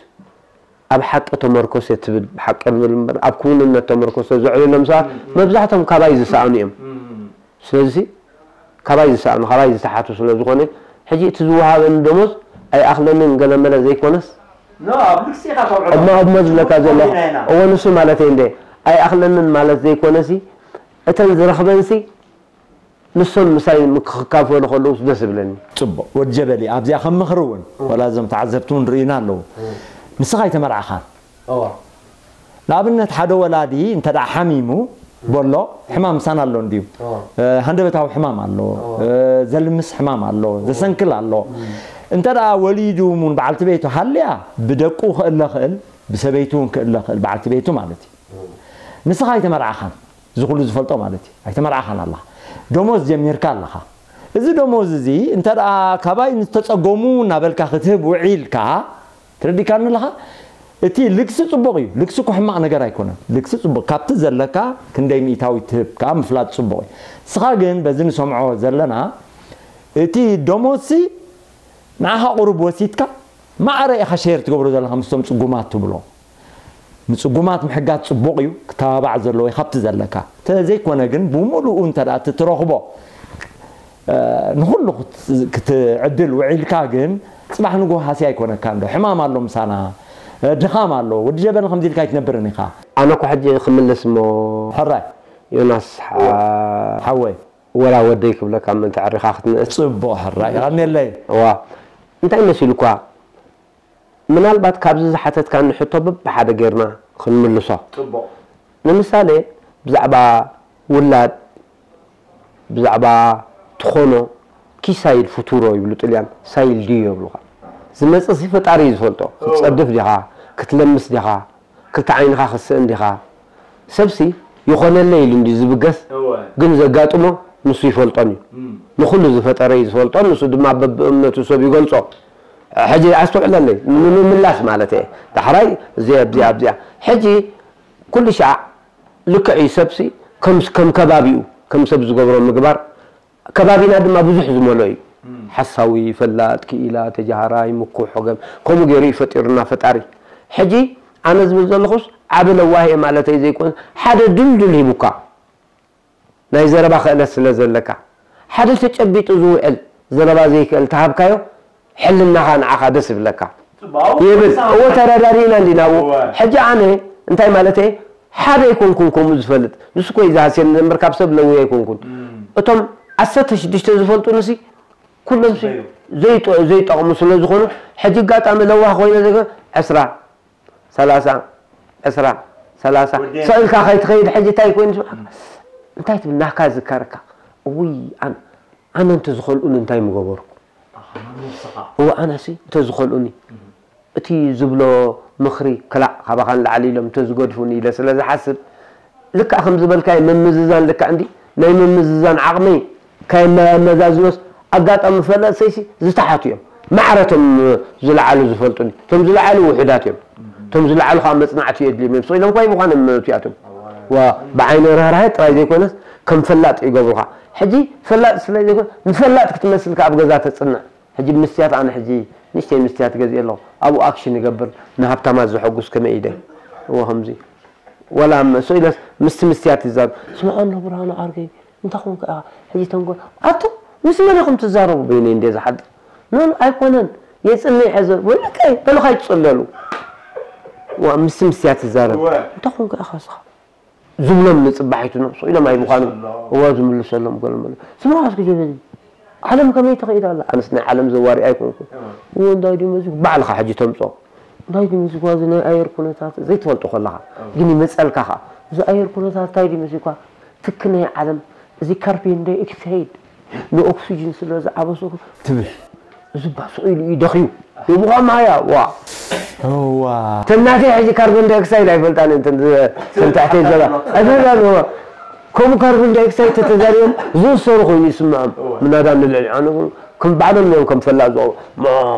ኣብ ሓቂ ተመርኮሰ ትብል ሓቂ ንብል እምበር ኣብ ክውንነት ተመርኮሰ ዘዕልሎም ሰባት መብዛሕቶም ካባይ ዝሰኣኑ እዮም። ስለዚ ካባይ ዝሰኣኑ ካባይ ዝተሓቱ ስለ ዝኾነ ሕጂ እቲ ዝወሃበኒ ደሞዝ ኣይኣኽለንን ገለመለ ዘይኮነስ ኖ ኣብ ልክሲኻ ተውዕሎ እሞ ኣብ መዝለካ ዘለኹ እወ ንሱ ማለት እንደ ኣይኣኽለንን ማለት ዘይኮነሲ እተን ዝረኽበንሲ ንሶም ምሳይ ክካፈሉ ከለውስ ደስ ይብለኒ። ጽቡቕ ወዲ ጀበሊ ኣብዚኣ ከም ምኽሪ እውን ወላ እዞም ተዓዘብቲ እውን ርእዩና ኣለዉ። ንስኻ ኣይተመርዓኻን። እዋ ንኣብነት ሓደ ወላዲ እንተ ደኣ ሓሚሙ በሎ ሕማም ምሳና ኣሎ እንድዩ። እዋ እ፣ ሃንደበታዊ ሕማም ኣሎ፣ እ፣ ዘልምስ ሕማም ኣሎ፣ ዘሰንክል ኣሎ። እንተ ደኣ ወሊዱ እውን በዓልቲ ቤቱ ሃልያ ብደቁ ክእለ ክእል ብሰበይቱ እውን ክእለ ክእል በዓልቲ ቤቱ ማለት እዩ። ንስኻ ኣይተመርዓኻን። እዚ ኩሉ ዝፈልጦ ማለት እዩ ኣይተመርዓኻን ኣለኻ። ደሞዝ ጀሚርካ ኣለኻ። እዚ ደሞዝ እዚ እንተ ደኣ ካባይ ንዝተጸገሙ እናበልካ ክትህብ ውዒልካ ተረዲካኒ ኣለኻ። እቲ ልግሲ ጽቡቕ እዩ። ልግሲ እኮ ሕማቕ ነገር ኣይኮነን። ልግሲ ጽቡቕ ካብቲ ዘለካ ክንደይ ሚእታዊ ትህብ ከዓ ምፍላጥ ጽቡቕ እዩ። ንስኻ ግን በዚ ንሰምዖ ዘለና እቲ ደሞዝሲ ንዓኻ ቁሩብ ወሲድካ ማዕረ ኢኻ ሼር ትገብሮ ዘለኻ ምስቶም ጽጉማት ትብሎ። ንጽጉማት ምሕጋዝ ጽቡቕ እዩ፣ ክተባባዕ ዘለዎ እዩ ካብቲ ዘለካ። ተዘይኮነ ግን ብምሉኡ እንተ ደኣ እቲ ትረኽቦ ንኹሉ ክትዕድል ውዒልካ ግን ጽባሕ ንግሆ ሃስያ ኣይኮነካን ዶ? ሕማም ኣሎ ምሳና፣ ድኻም ኣሎ። ወዲ ጀበሊ ከምዚ ኢልካ ኣይትነብርን ኢኻ። ኣነ እኮ ሕጂ ክምልስ እሞ ሕራይ ዮናስ ሓወይ ወላ ወደይ ክብለካ ምእንቲ ዕሪኻ ክትንእስ ጽቡቕ ሕራይ ይቐንየለይ። እዋ እንታይ መሲሉኳ ምናልባት ካብዚ ዝሓተትካኒ ሕቶ በብሓደ ጌርና ክንምልሶ ጽቡቕ ንምሳሌ ብዛዕባ ውላድ ብዛዕባ ትኾኖ ኪሳይል ፉቱሮ ይብሉ ጥልያን ሳይል ድዩ የብሉኻ ዝመጽእ ሲ ፈጣሪ እዩ ዝፈልጦ። ክትጸድፍ ዲኻ፣ ክትለምስ ዲኻ፣ ክልተ ዓይንኻ ክትስእን ዲኻ። ሰብሲ ይኾነለይ ኢሉ እንዲ ዝብገስ፣ ግን ዘጋጥሞ ንሱ ይፈልጦን እዩ። ንኹሉ ዝፈጠረ እዩ ዝፈልጦን፣ ንሱ ድማ በብእምነቱ ሰብ ይገልጾ። ሕጂ ኣስተውዕለለይ፣ ንምምላስ ማለት እየ። ዳሕራይ እዚኣ፣ ኣብዚኣ፣ ኣብዚኣ። ሕጂ ኩሉ ሻዕ ልክዕ እዩ። ሰብሲ ከም፣ ከም ከባቢኡ፣ ከም ሰብ ዝገብሮ ምግባር፣ ከባቢና ድማ ብዙሕ ዝመሎ እዩ። ሓሳዊ፣ ፈላጥ፣ ክኢላ፣ ተጃሃራይ፣ ምኩሕ፣ ወገን፣ ከምኡ ገይሩ እዩ ፈጢሩና ፈጣሪ። ሕጂ ኣነ ዝብል ዘለኹስ ዓቢ ለዋህ እየ ማለተይ ዘይኮነ፣ ሓደ ድልድል ሂቡካ፣ ናይ ዘረባ ክእለት ስለ ዘለካ፣ ሓደ ተጨቢጡ ዝውዕል ዘረባ ዘይክእል ተሃብካዮ፣ ሕልናኻ ንዓኻ ደስ ይብለካ። ይብል። እወ፣ ተረዳዲእና እንዲና። እወ። ሕጂ ኣነ እንታይ ማለት እየ? ሓደ ኣይኮንኩን ከምኡ ዝፈልጥ። ንሱ እኮ እዩ ዝሃስየኒ እምበር ካብ ሰብ ለውየ ኣይኮንኩን። እቶም ዓሰርተ ሽዱሽተ ዝፈልጡንሲ ኩሎም ሲ ዘይጠ-፣ ዘይጠቕሙ ስለ ዝኾኑ፣ ሕጂ ኣጋጣሚ ለዋህ ኮይነ ዘገ-፣ ዕስራ፣ ሰላሳ፣ ዕስራ፣ ሰላሳ፣ ወዲ ሰኢልካ ከይትኸይድ ሕጂ እንታይ ኮይኑ ስምዓ? እንታይ ትብል? ናካ ዝካረካ። እውይ፣ ኣን-፣ ኣነ እንተዝኸልኡኒ እንታይ ምገበርኩ? ኣኻ፣ ንስኻ። እወ፣ ኣነሲ እንተዝኸልኡኒ፣ እቲ ዝብሎ ምኽሪ ክላእ ካባኻ ንላዕሊ ኢሎም እንተዝገድፉኒ ኢለ ስለ ዝሓስብ፣ ልክዕ ከም ዝበልካዮ ምምዝዛን ልክዕ እንዲ ናይ ምምዝዛን ዓቕመይ ካየመዛዝኖስ ኣጋጣሚ ፈለጥ ሰይሲ ዝተሓቱ እዮም። ማዕረ እቶም ዝለዓሉ ዝፈልጡኒ። እቶም ዝለዓሉ ውሑዳት እዮም። እቶም ዝለዓሉ ከዓ መጽናዕቲ የድልዮም እዮም። ስቕ ኢሎም እኳ ኣይምዃኖም እቲኣቶም። ዋ፣ ብዓይኒ ርህራሄ ጥራይ ዘይኮነስ ከም ፈላጥ ይገብሩኻ። ሕጂ ፈላጥ ስለ ዘይኮነ ንፈላጥ ክትመስል ከዓ ኣብ ገዛ ተጽንዕ። ሕጂ ምስትያት ኣነ ሕጂ ንእሽተይ ምስትያት ገዚኤ ኣለኹ። ኣብኡ ኣክሽን ይገብር፣ ንሃብታማት ዘሐጉስ ከመይ ኢደ። እወ ከምዚ። ወላ ም-፣ ስቕ ኢለስ ምስቲ ምስትያት ይዛረብ። ስምዖ ኣሎ ብርሃኑ ዓርከይ፣ እንታይ ኮንካ ኢኻ? ሕጂ ተንኮል። ኣቶ፣ ምስ መን ኢኹም ትዛረቡ? በይነይ እንድየ ዝሓድር። ኖ፣ ኖ፣ ኣይኮነን። የጽንዕ እየ ዘ-፣ ወይለከይ፣ በሉ ካይትጽለሉ። ዋ፣ ምስቲ ምስትያት ትዛረብ። እወ። እንታይ ኮንካ ኢኻ እስኻ? ዝብሎም ንጽባሒቱ ነው። ስቕ ኢሎም ኣይምዃኑ። ዝምልሰሎም። እዋ፣ ዝምልሰሎም ገለ መለ። ስምዖ እስኪ ጀበሊ። ዓለም ከመይ ትኸይድ ኣላ? ኣነስ ናይ ዓለም ዘዋሪ ኣይኮንኩን። እወ። እዎ፣ እንታይ ድዩ መዚጉ? ባዕልኻ ሕጂ ተምጾ። እንታይ ድዩ መዚጉ? እዚ ናይ ኣየር ኩነታት ዘይትፈልጦ ከለኻ። እወ። ግን ይመጸልካ ኸኣ። እዚ ኣየር ኩነታት እንታይ ድዩ መዚጉ? ትኪ ናይ ዓለም፣ እዚ ካርቦን ዳይኦክሳይድ ንኦክሲጅን ስለ ዝዓበሰ ትብል። እዚ ባ ስቕ ኢሉ እዩ ደኽዩ። ይብዃም ሃያ፣ ዋ። እዋ። ተናተይ ሕጂ ካርቦን ዳይኦክሳይድ ኣይፈልጣን እየን፣ ተን-፣ ተን ታሕተይ ዘላ። ኣይፈልጣን፣ እዋ። ከምኡ ካርቦን ዳይኦክሳይድ ተተዛሪቦም ዝእሰሩ ኮይኑ ይስምዖም። እዋ። ምናዳ ንልዕሊ ኣነ እውን ከም ባዕሎም እዮም ከም ፈላጥ ዝቐርቡ። ማ፣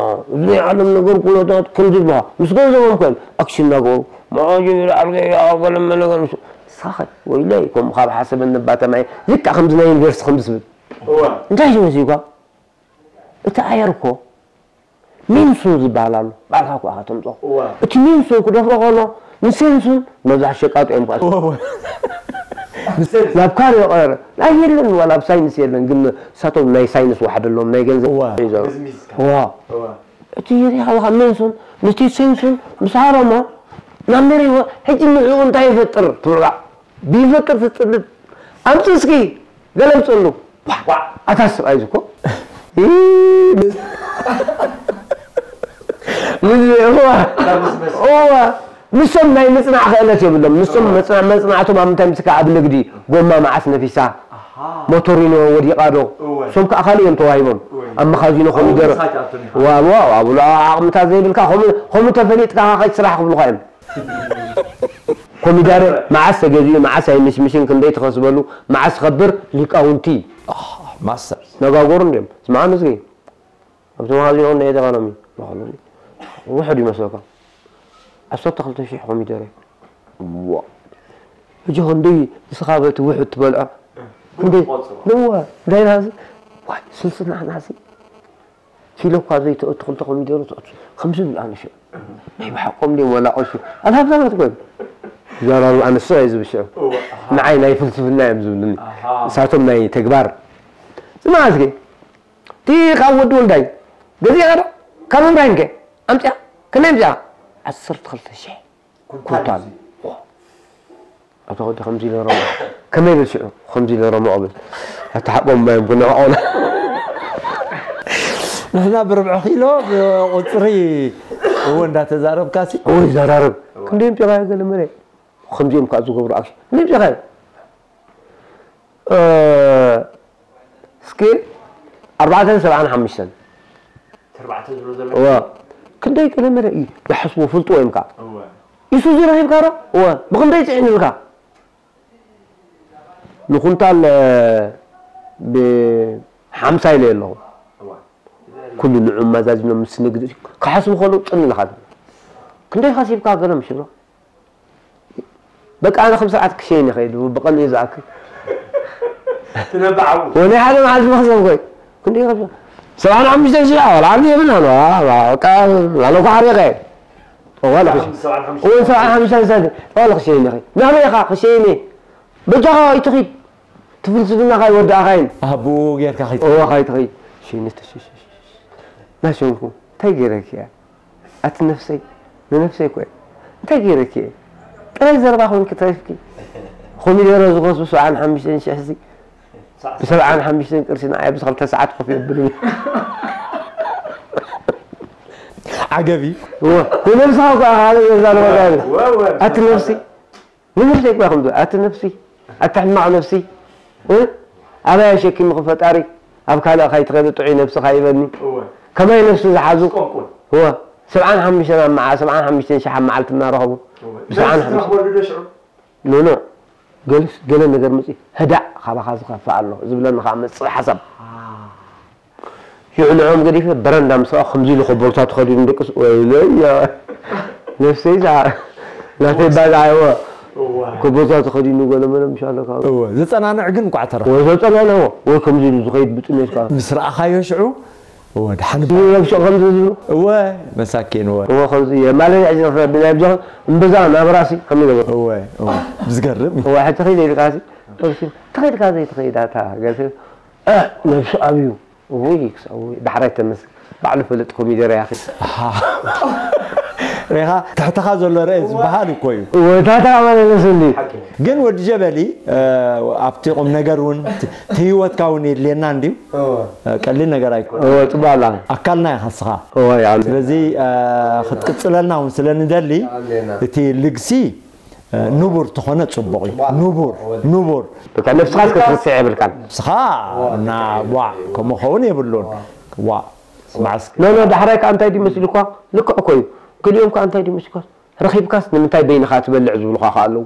እዚ ናይ ዓለም ነገር ኩነታት ከምዚ ይብሃ። ምስ ገንዘቦም ኮይኖም ኣክሽን እናገበሩ። ማ፣ ጅሚር ዓርከይ፣ ያ፣ ገለ መለ ገለ ምስ-፣ ሳኸ፣ ወይለይ፣ ከምኡ ካብ ሓሰበ ነባተማይ፣ ልክዕ ከምዚ ናይ ዩኒቨርሲቲ ከምዚ ዝብል። እዋ። እንታይ እዩ መሲልኳ? እቲ ኣየር እኮ ሚንሱን ዝበሃል ኣሎ። ባዕልኻ እኮ ኢኻ ተምጽኦ። እዋ። እቲ ሚንሱን ክደፍኦ ከሎ፣ ንሴንሱን መብዛሕትኡ ሸቃጦ እዮም ከኣ። እዋ፣ እዋ። ንሴንስ። ናብ ካርዮ ቀረ። ኣይ የለን፣ ዋላ ኣብ ሳይንስ የለን፣ ግን ንሳቶም ናይ ሳይንስ ዋሕዲ ኣለዎም፣ ናይ ገንዘብ እዋ። እዩ ዘሎ። ቢዝኒስ እዋ። እዋ። እቲ ሪኢኻ ኣለኻ ሜንሶን፣ ነቲ ሴንሱን ምስ ሃረሞ፣ ናብ መሬት ወ-፣ ሕጂ ንዕኡ እንታይ ይፈጥር? ትብሎ፣ ብይፈጥር ትጽልል። ኣምጽእ እስኪ፣ ገለ ኣምጽእሉ። ዋዕ፣ ዋዕ። ኣታ ሰብኣይ እዚ እኮ። ኢ፣ ምስ-፣ ምስ-፣ እዋ። እዋ። ንሶም ናይ ምጽናዕ ክእለት የብሎም። ንሶም መጽና-፣ መጽናዕቶም ኣብ ምንታይ ምስካ ኣብ ንግዲ፣ ጎማ መዓስ ነፊሳ፣ ኣሃ። ሞቶሪኖ ወዲቓ ዶ? እወ። ሶም ከኣ ካልእ እዮም ተዋሂቦም። እወ። ኣብ መኻዚኖ እወ፣ ኮሚደረ። ምሳይ ትኣቱን ኢኻ። ዋ፣ ዋ፣ ኣብሉ ዓቕምታት ዘይብልካ፣ ከምኡ፣ ከምኡ ተፈሊጥካ ከይትስራሕ ክብሉኻ እዮም። ኮሚደረ መዓስ ተገዚኡ፣ መዓስ ኣይምሽምሽን፣ ክንደይ ትኸስበሉ፣ መዓስ ይኸብር፣ ሊቃውንቲ። ኣሃ፣ ማስተር። ነጋገሩ እንድዮም። ስምዓ፣ ንዝጊ። ኣብቲ መኻዚኖ ናይ ኢኮኖሚ ውሑድ ይመስለካ? ዓሰርተ ክልተ ሽሕ ኮሚደረ። ዋ። ሕጂ ክንደይ ንስኻ በቲ ውሑድ ትበልዖ? ክንደይ? ትቆጽሮ። እዋ፣ እንታይ ናዚ? ዋይ፣ ስልሲ ናሕናሲ። ኪሎ እኳ ዘይተእቱ ክልተ ኮሚደረ ተእቱ። ከምዚ ዝብል ኣነ ሽዑ። ናይ ብሓቆም ድዮም ወላ ቀሺ? ኣነ ሃብታማት እኮ እዮም። ይዛረቡ፣ ኣነ ስቕ እየ ዝብል ሽዑ። እዋ፣ ኣሃ። ንዓይ ናይ ፍልስፍና እዮም ዝብሉኒ። ኣሃ። ንሳቶም ናይ ተግባር። ስምዓ እስኪ። እቲ ካብ ወዲ ወልዳይ ገዚእኻ ዶ? ካብ እብራሂም ከ ኣምጺኣ? ክንደይ ኣምጺኣ? ዓሰርተ ክልተ ሽሕ ኩንታል። ኩንታል። ዋ። ኣቶ ወዲ ከምዚ ኢለ ረምዖ። ከመይ ብል ሽዑ? ከምዚ ኢለ ረምዖ ብል። ኣታ ሓቆም እምባ እዮም ክነዕቑና። ንሕና ብርብዒ ኪሎ ብቁጽሪ እወ እንዳተዛረብካሲ። እወ ይዘራረብ። ክንደይ ኣምጺእኻዮ ገለ መለ? ከምዚኦም ከዓ ዝገብሩ ኣክሽን። ክንደይ ኣምጺእኻዮ? እ፣ እስኪ ኣርባዕተን ሰብዓን ሓሙሽተን። ኣርባዕተ ዝብሎ ዘሎ? እዋ። ክንደይ ቀለመለ እዩ ዝሓስቡ ፍልጥዎ እዮም ከዓ። እወ። ኢሱዙ ረኺብካ ዶ? እወ። ብኽንደይ ፅዒንልካ? ንኹንታል፣ እ፣ ብሓምሳ ኢለ ኣለኹ። እወ። ኩሉ ንዑ መዛዚኖም ምስ ንግዲ ክሓስቡ ከለዉ ጥን ኢልካ ትብል። ክንደይ ከሲብካ ገለ ምሽ ብሎ? በቃ ኣነ ከም ሰዓት ክሸይን ይኸይድ፣ ብቐን እዩ ዝኣክል። ትነብዓው። ወናይ ሓደ መዓልቲ መኽሰብ ኮይ። ክንደይ ይኸፍል? ሰብዓን ሓሙሽተን ሺሕ ዋላ ዓንዲ የብልናን። ዋ፣ ዋ፣ በቃ ዋላ እኳ ሓሪቐ። ዋላ ክሽ-፣ ሰብዓን ሓሙሽተን። እውን ሰብዓን ሓሙሽተን ሳንቲም። ዋላ ክሸይን ይኸይድ። ናበይ ኢኻ ክሸይን እየ? በጃኻ ኣይትኺድ። ትፍልስፍናኻ ይወዳእኻይን። ኣቦኡ ጌርካ ኸይድ። እዋ፣ ኸይድ፣ ኸይድ። ሽንት፣ ሽ-፣ ሽ-፣ ሽ-፣ ሽ-፣ ናሸንኩ። እንታይ ገይረኪ እያ? ኣቲ ነፍሰይ፣ ንነፍሰይ እኮ እየ። እንታይ ገይረኪ እየ? ጥራይ ዘረባ ኮይንኪ ተሪፍኪ። ኮሚደረ ዝኸሱ ሰብዓን ሓሙሽተን ሽሕ ሲ፣ ብሰብዓን ሓሙሽተን ቅርሺ ንዓይ ኣብዚ ክልተ ሰዓት ኮፍ የብሉኒ። ዓገቢ። እወ፣ ንነብስኻ እኮ ኢኻ ካልእ ዘዛረበካ የለን። እወ፣ እወ። ኣቲ ነፍሲ፣ ንነፍሰይ እኮ ኢኹም ትብሉ። ኣቲ ነፍሲ፣ ኣቲ ሕማቕ ነፍሲ፣ እ? ኣበይ ኣሸኪምኺ ፈጣሪ? ኣብ ካልእ ከይትኸዲ ጥዑይ ነፍስኻ ይበኒ። እወ። ከማይ ነፍሲ ዝሓዙ። ቆንቁን። እወ፣ ሰብዓን ሓሙሽተን ኣብ መዓ-፣ ሰብዓን ሓሙሽተን ሺሕ ኣብ መዓልቲ እናረኸቡ። እወ። ብሰብዓን ነፍሲ ሓሙሽተ። ትረኽበሉ ዶ ሽዑ? ኖ፣ ኖ። ገለስ-፣ ገለ ነገር መፂ፣ ህዳእ፣ ካባኻ ዝኸፍእ ኣሎ ዝብለኒ ከዓ መፅእ ሓሳብ። አ። ይዕንዖም ገዲፈ በረንዳ ምስ ረኣኹ ከምዚ ኢሉ ኮቦርታ ተኸዲኑ ደቅስ፣ ወይለይ፣ ያ ነፍሰይ፣ እዛ ናተይ ባዛ፣ ኣይወ፣ እዋ። ኮቦርታ ተኸዲኑ ገለ መለ ምሽ ኣሎ ካብ እወ፣ ዘጸናንዕ ግን እንቋዕ ተረፈ። ወይ ዘጸናንዕዎ፣ ወይ ከምዚ ኢሉ ዝኸይድ ብጥሜት ካብ ምስ ረኣኻዮ ሽዑ፣ እወ፣ ድሓን እባ። ነብሱ ከምዚ ዝብሉ። እወ፣ መሳኪን፣ እወ። እወ፣ ከምዚ እየ። ማለት፣ ሕጂ፣ ብናይ ብዞ እምብዛ ናብራሲ ከም ይገብሩ። እወ፣ እወ፣ ዝገርም እዩ። እወ፣ ሕጂ ተኸይደ ኢልካሲ፣ ተኸይድካ ዘይትኸይድ ኣታ፣ ገለ፣ እ፣ ነብሱ ኣብዩ። ውይ፣ ክሳብ፣ ውይ፣ ዳሕራይ ተመስገን። ባዕሉ ፈለጥ ኮሚደረ ያኺ። ኣሃ። ሬኻ ትሕትኻ ዘሎ ርአ ዝበሃል እኮ እዩ። ወታታ ማለት ነስሊ። ግን ወዲ ጀበሊ፣ እ፣ ኣብቲ ቁም ነገር እውን፣ እቲ፣ እቲ ህይወትካ እውን የድልየና እንድዩ። እወ። እ፣ ቀሊል ነገር ኣይኮነ። እወ፣ ጽባላ። ኣካልና ኢኻ ንስኻ። እወ፣ ያ። ስለዚ፣ እ፣ ክትቅጽለልና እውን ስለ ንደሊ፣ ኣለና። እቲ ልግሲ ንቡር ተኾነ ጽቡቕ እዩ። ጽቡቕ። ንቡር፣ ንቡር። በቃ ነብስኻ እስከ ክትርስዕ የብልካን። ንስኻ እና ዋዕ፣ ከምኡ ኸውን የብሉን። ዋዕ፣ ማዕስ። ኖ፣ ኖ፣ ዳሕራይ ከኣ እንታይ ድዩ መሲሉኳ? ልክዕ እኮ እዩ። ገሊኦም ከኣ እንታይ ድዩ መሲሉኳ? ረኺብካስ ንምንታይ በይንኻ ትበልዕ ዝብሉኻ ከኣ ኣለዉ።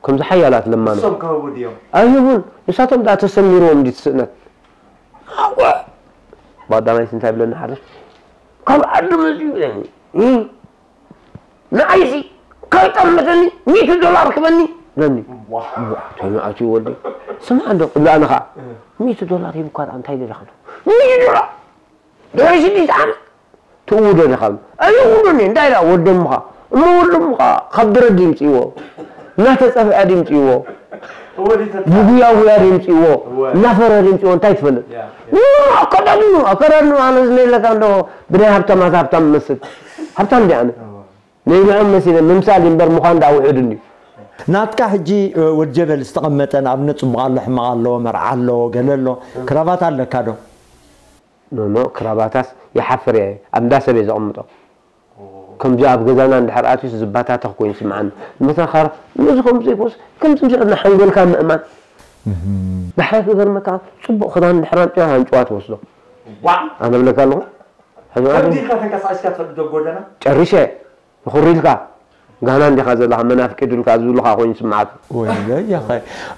ከምዚ ሓያላት ለማኖ። ንሶም ክህቡ ድዮም? ኣይህቡን። ንሳቶም ደኣ ተሰሚርዎም ድዩ ትስእነት? ኣወ። ባዳማይስ እንታይ ብለኒ ሓደ? ካብ ዓዲ መጺኡ ኢለኒ። እ? ንዓይሲ ከይጠመተኒ ሚእቲ ዶላር ክበኒ ለኒ። ዋ። ዋ፣ ተመዓትዩ ወዲ። ስማዕ እንዶ፣ እብላ ኣነ ኸዓ፣ እ። ሚእቲ ዶላር ሂብኳ ደኣ እንታይ ደለኻ? ሚእቲ ዶላር! ድሕሪ ሽዱሽተ ዓመት ትእውዶ ዲኻ? ኣይእውዶን እየ። እንታይ ደኣ ወደምኻ? እሞ ወደምኻ ካብ ብረት ድምጽእዎ? እናተጸፍዐ ድምጽእዎ? እወ፣ ድዩ ተጣ-? ብጉያ ጉያ ድምጽእዎ? እወ። እናፈረ ድምጽእዎ? እንታይ ትፈልጥ? ያ፣ ያ። ኖ፣ ኣከዳድኑ፣ ኣከዳድኑ ኣነ ዝለለካ እንዶ ብናይ ሃብታማት ሃብታም እመስል። ሃብታም ድየ ኣነ? እወ። ነይብዖም መሲለ ምምሳል እምበር ምዃን ደኣ ውሑድ እንድዩ። ናትካ ሕጂ፣ እ፣ ወዲ ጀበል ዝተቐመጠ ንኣብነት ጽቡቕ ኣሎ፣ ሕማቕ ኣሎ፣ መርዓ ኣሎ፣ ገለ ኣሎ፣ ክራቫታ ኣለካ ዶ? ኖ፣ ኖ፣ ክራባታስ ይሓፍር እየ፣ ኣብ እንዳ ሰብ እየ ዘቐምጦ። ከምዚ ኣብ ገዛና እንድሕር ኣትዩስ ዝባታተኽ ኮይኑ ይስምዓኒ። መተኻር ነዚ ከምዚ ዘይኮንስ፣ ከምዚ ምስ ኢልና ሓንጎልካ ምእማን። እህም። ዳሕራይ ክገርመካ፣ ጽቡቕ ክዳን እንድሕር ኣምጺኻ ኣንጭዋ ትወስዶ። ዋእ! ኣነ እብለካ ኣለኹ። ሕዚ ከምዚ ኣነ ኢልካ ተንቀሳቒስካ ትፈልጥ ዶ ጎደና? ጨሪሸ። ይኹሪ ኢልካ፣ ጋና እንዲኻ ዘለኻ፣ መናፍቂ ድልካ ዝብሉኻ ኮይኑ ይስምዓካ። ወይለይ ያኸ።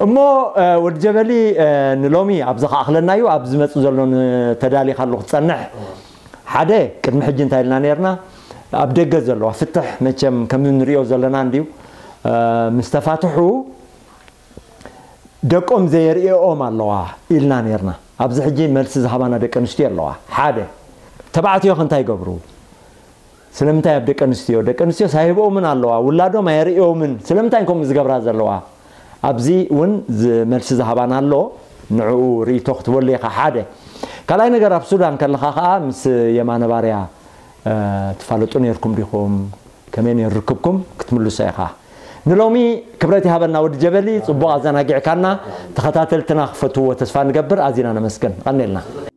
እሞ፣ እ፣ ወዲ ጀበሊ፣ እ፣ ንሎሚ ኣብዚ ክኣኽለና እዩ፣ ኣብ ዝመጽእ ዘሎ ን-፣ ተዳሊኻሉ ክትጸንሕ። ሓደ፣ ቅድሚ ሕጂ እንታይ ኢልና ነርና? ኣብ ደገ ዘለዋ ፍትሕ መቸም ከም እንሪኦ ዘለና እንድዩ፣ እ፣ ምስ ተፋትሑ ደቆም ዘየርእኦም ኣለዋ ኢልና ነርና። ኣብዚ ሕጂ መልሲ ዝሃባና ደቂ ኣንስትዮ ኣለዋ። ሓደ፣ ተባዕትዮ ከ እንታይ ይገብሩ? ስለምንታይ ኣብ ደቂ ኣንስትዮ? ደቂ ኣንስትዮስ ኣይህብኦምን ኣለዋ፣ ውላዶም ኣየርእዮምን። ስለምንታይ ከምኡ ዝገብራ ዘለዋ? ኣብዚ እውን ዝ-፣ መልሲ ዝሃባና ኣሎ። ንዕኡ ርእይቶ ክትበሉ ኢኻ። ሓደ። ካልኣይ ነገር፣ ኣብ ሱዳን ከለኻ ኸኣ ምስ የማነ ባርያ፣ እ፣ ትፋለጡ ነይርኩም ዲኹም? ከመይ ነይሩ ርክብኩም? ክትምልሶ ኢኻ። ንሎሚ ክብረት ይሃበልና ወዲ ጀበሊ፣ ጽቡቕ ኣዘናጊዕካና። ተኸታተልትና ክፈትዎ ተስፋ ንገብር። ኣዚና ነመስግን። ቀኔልና።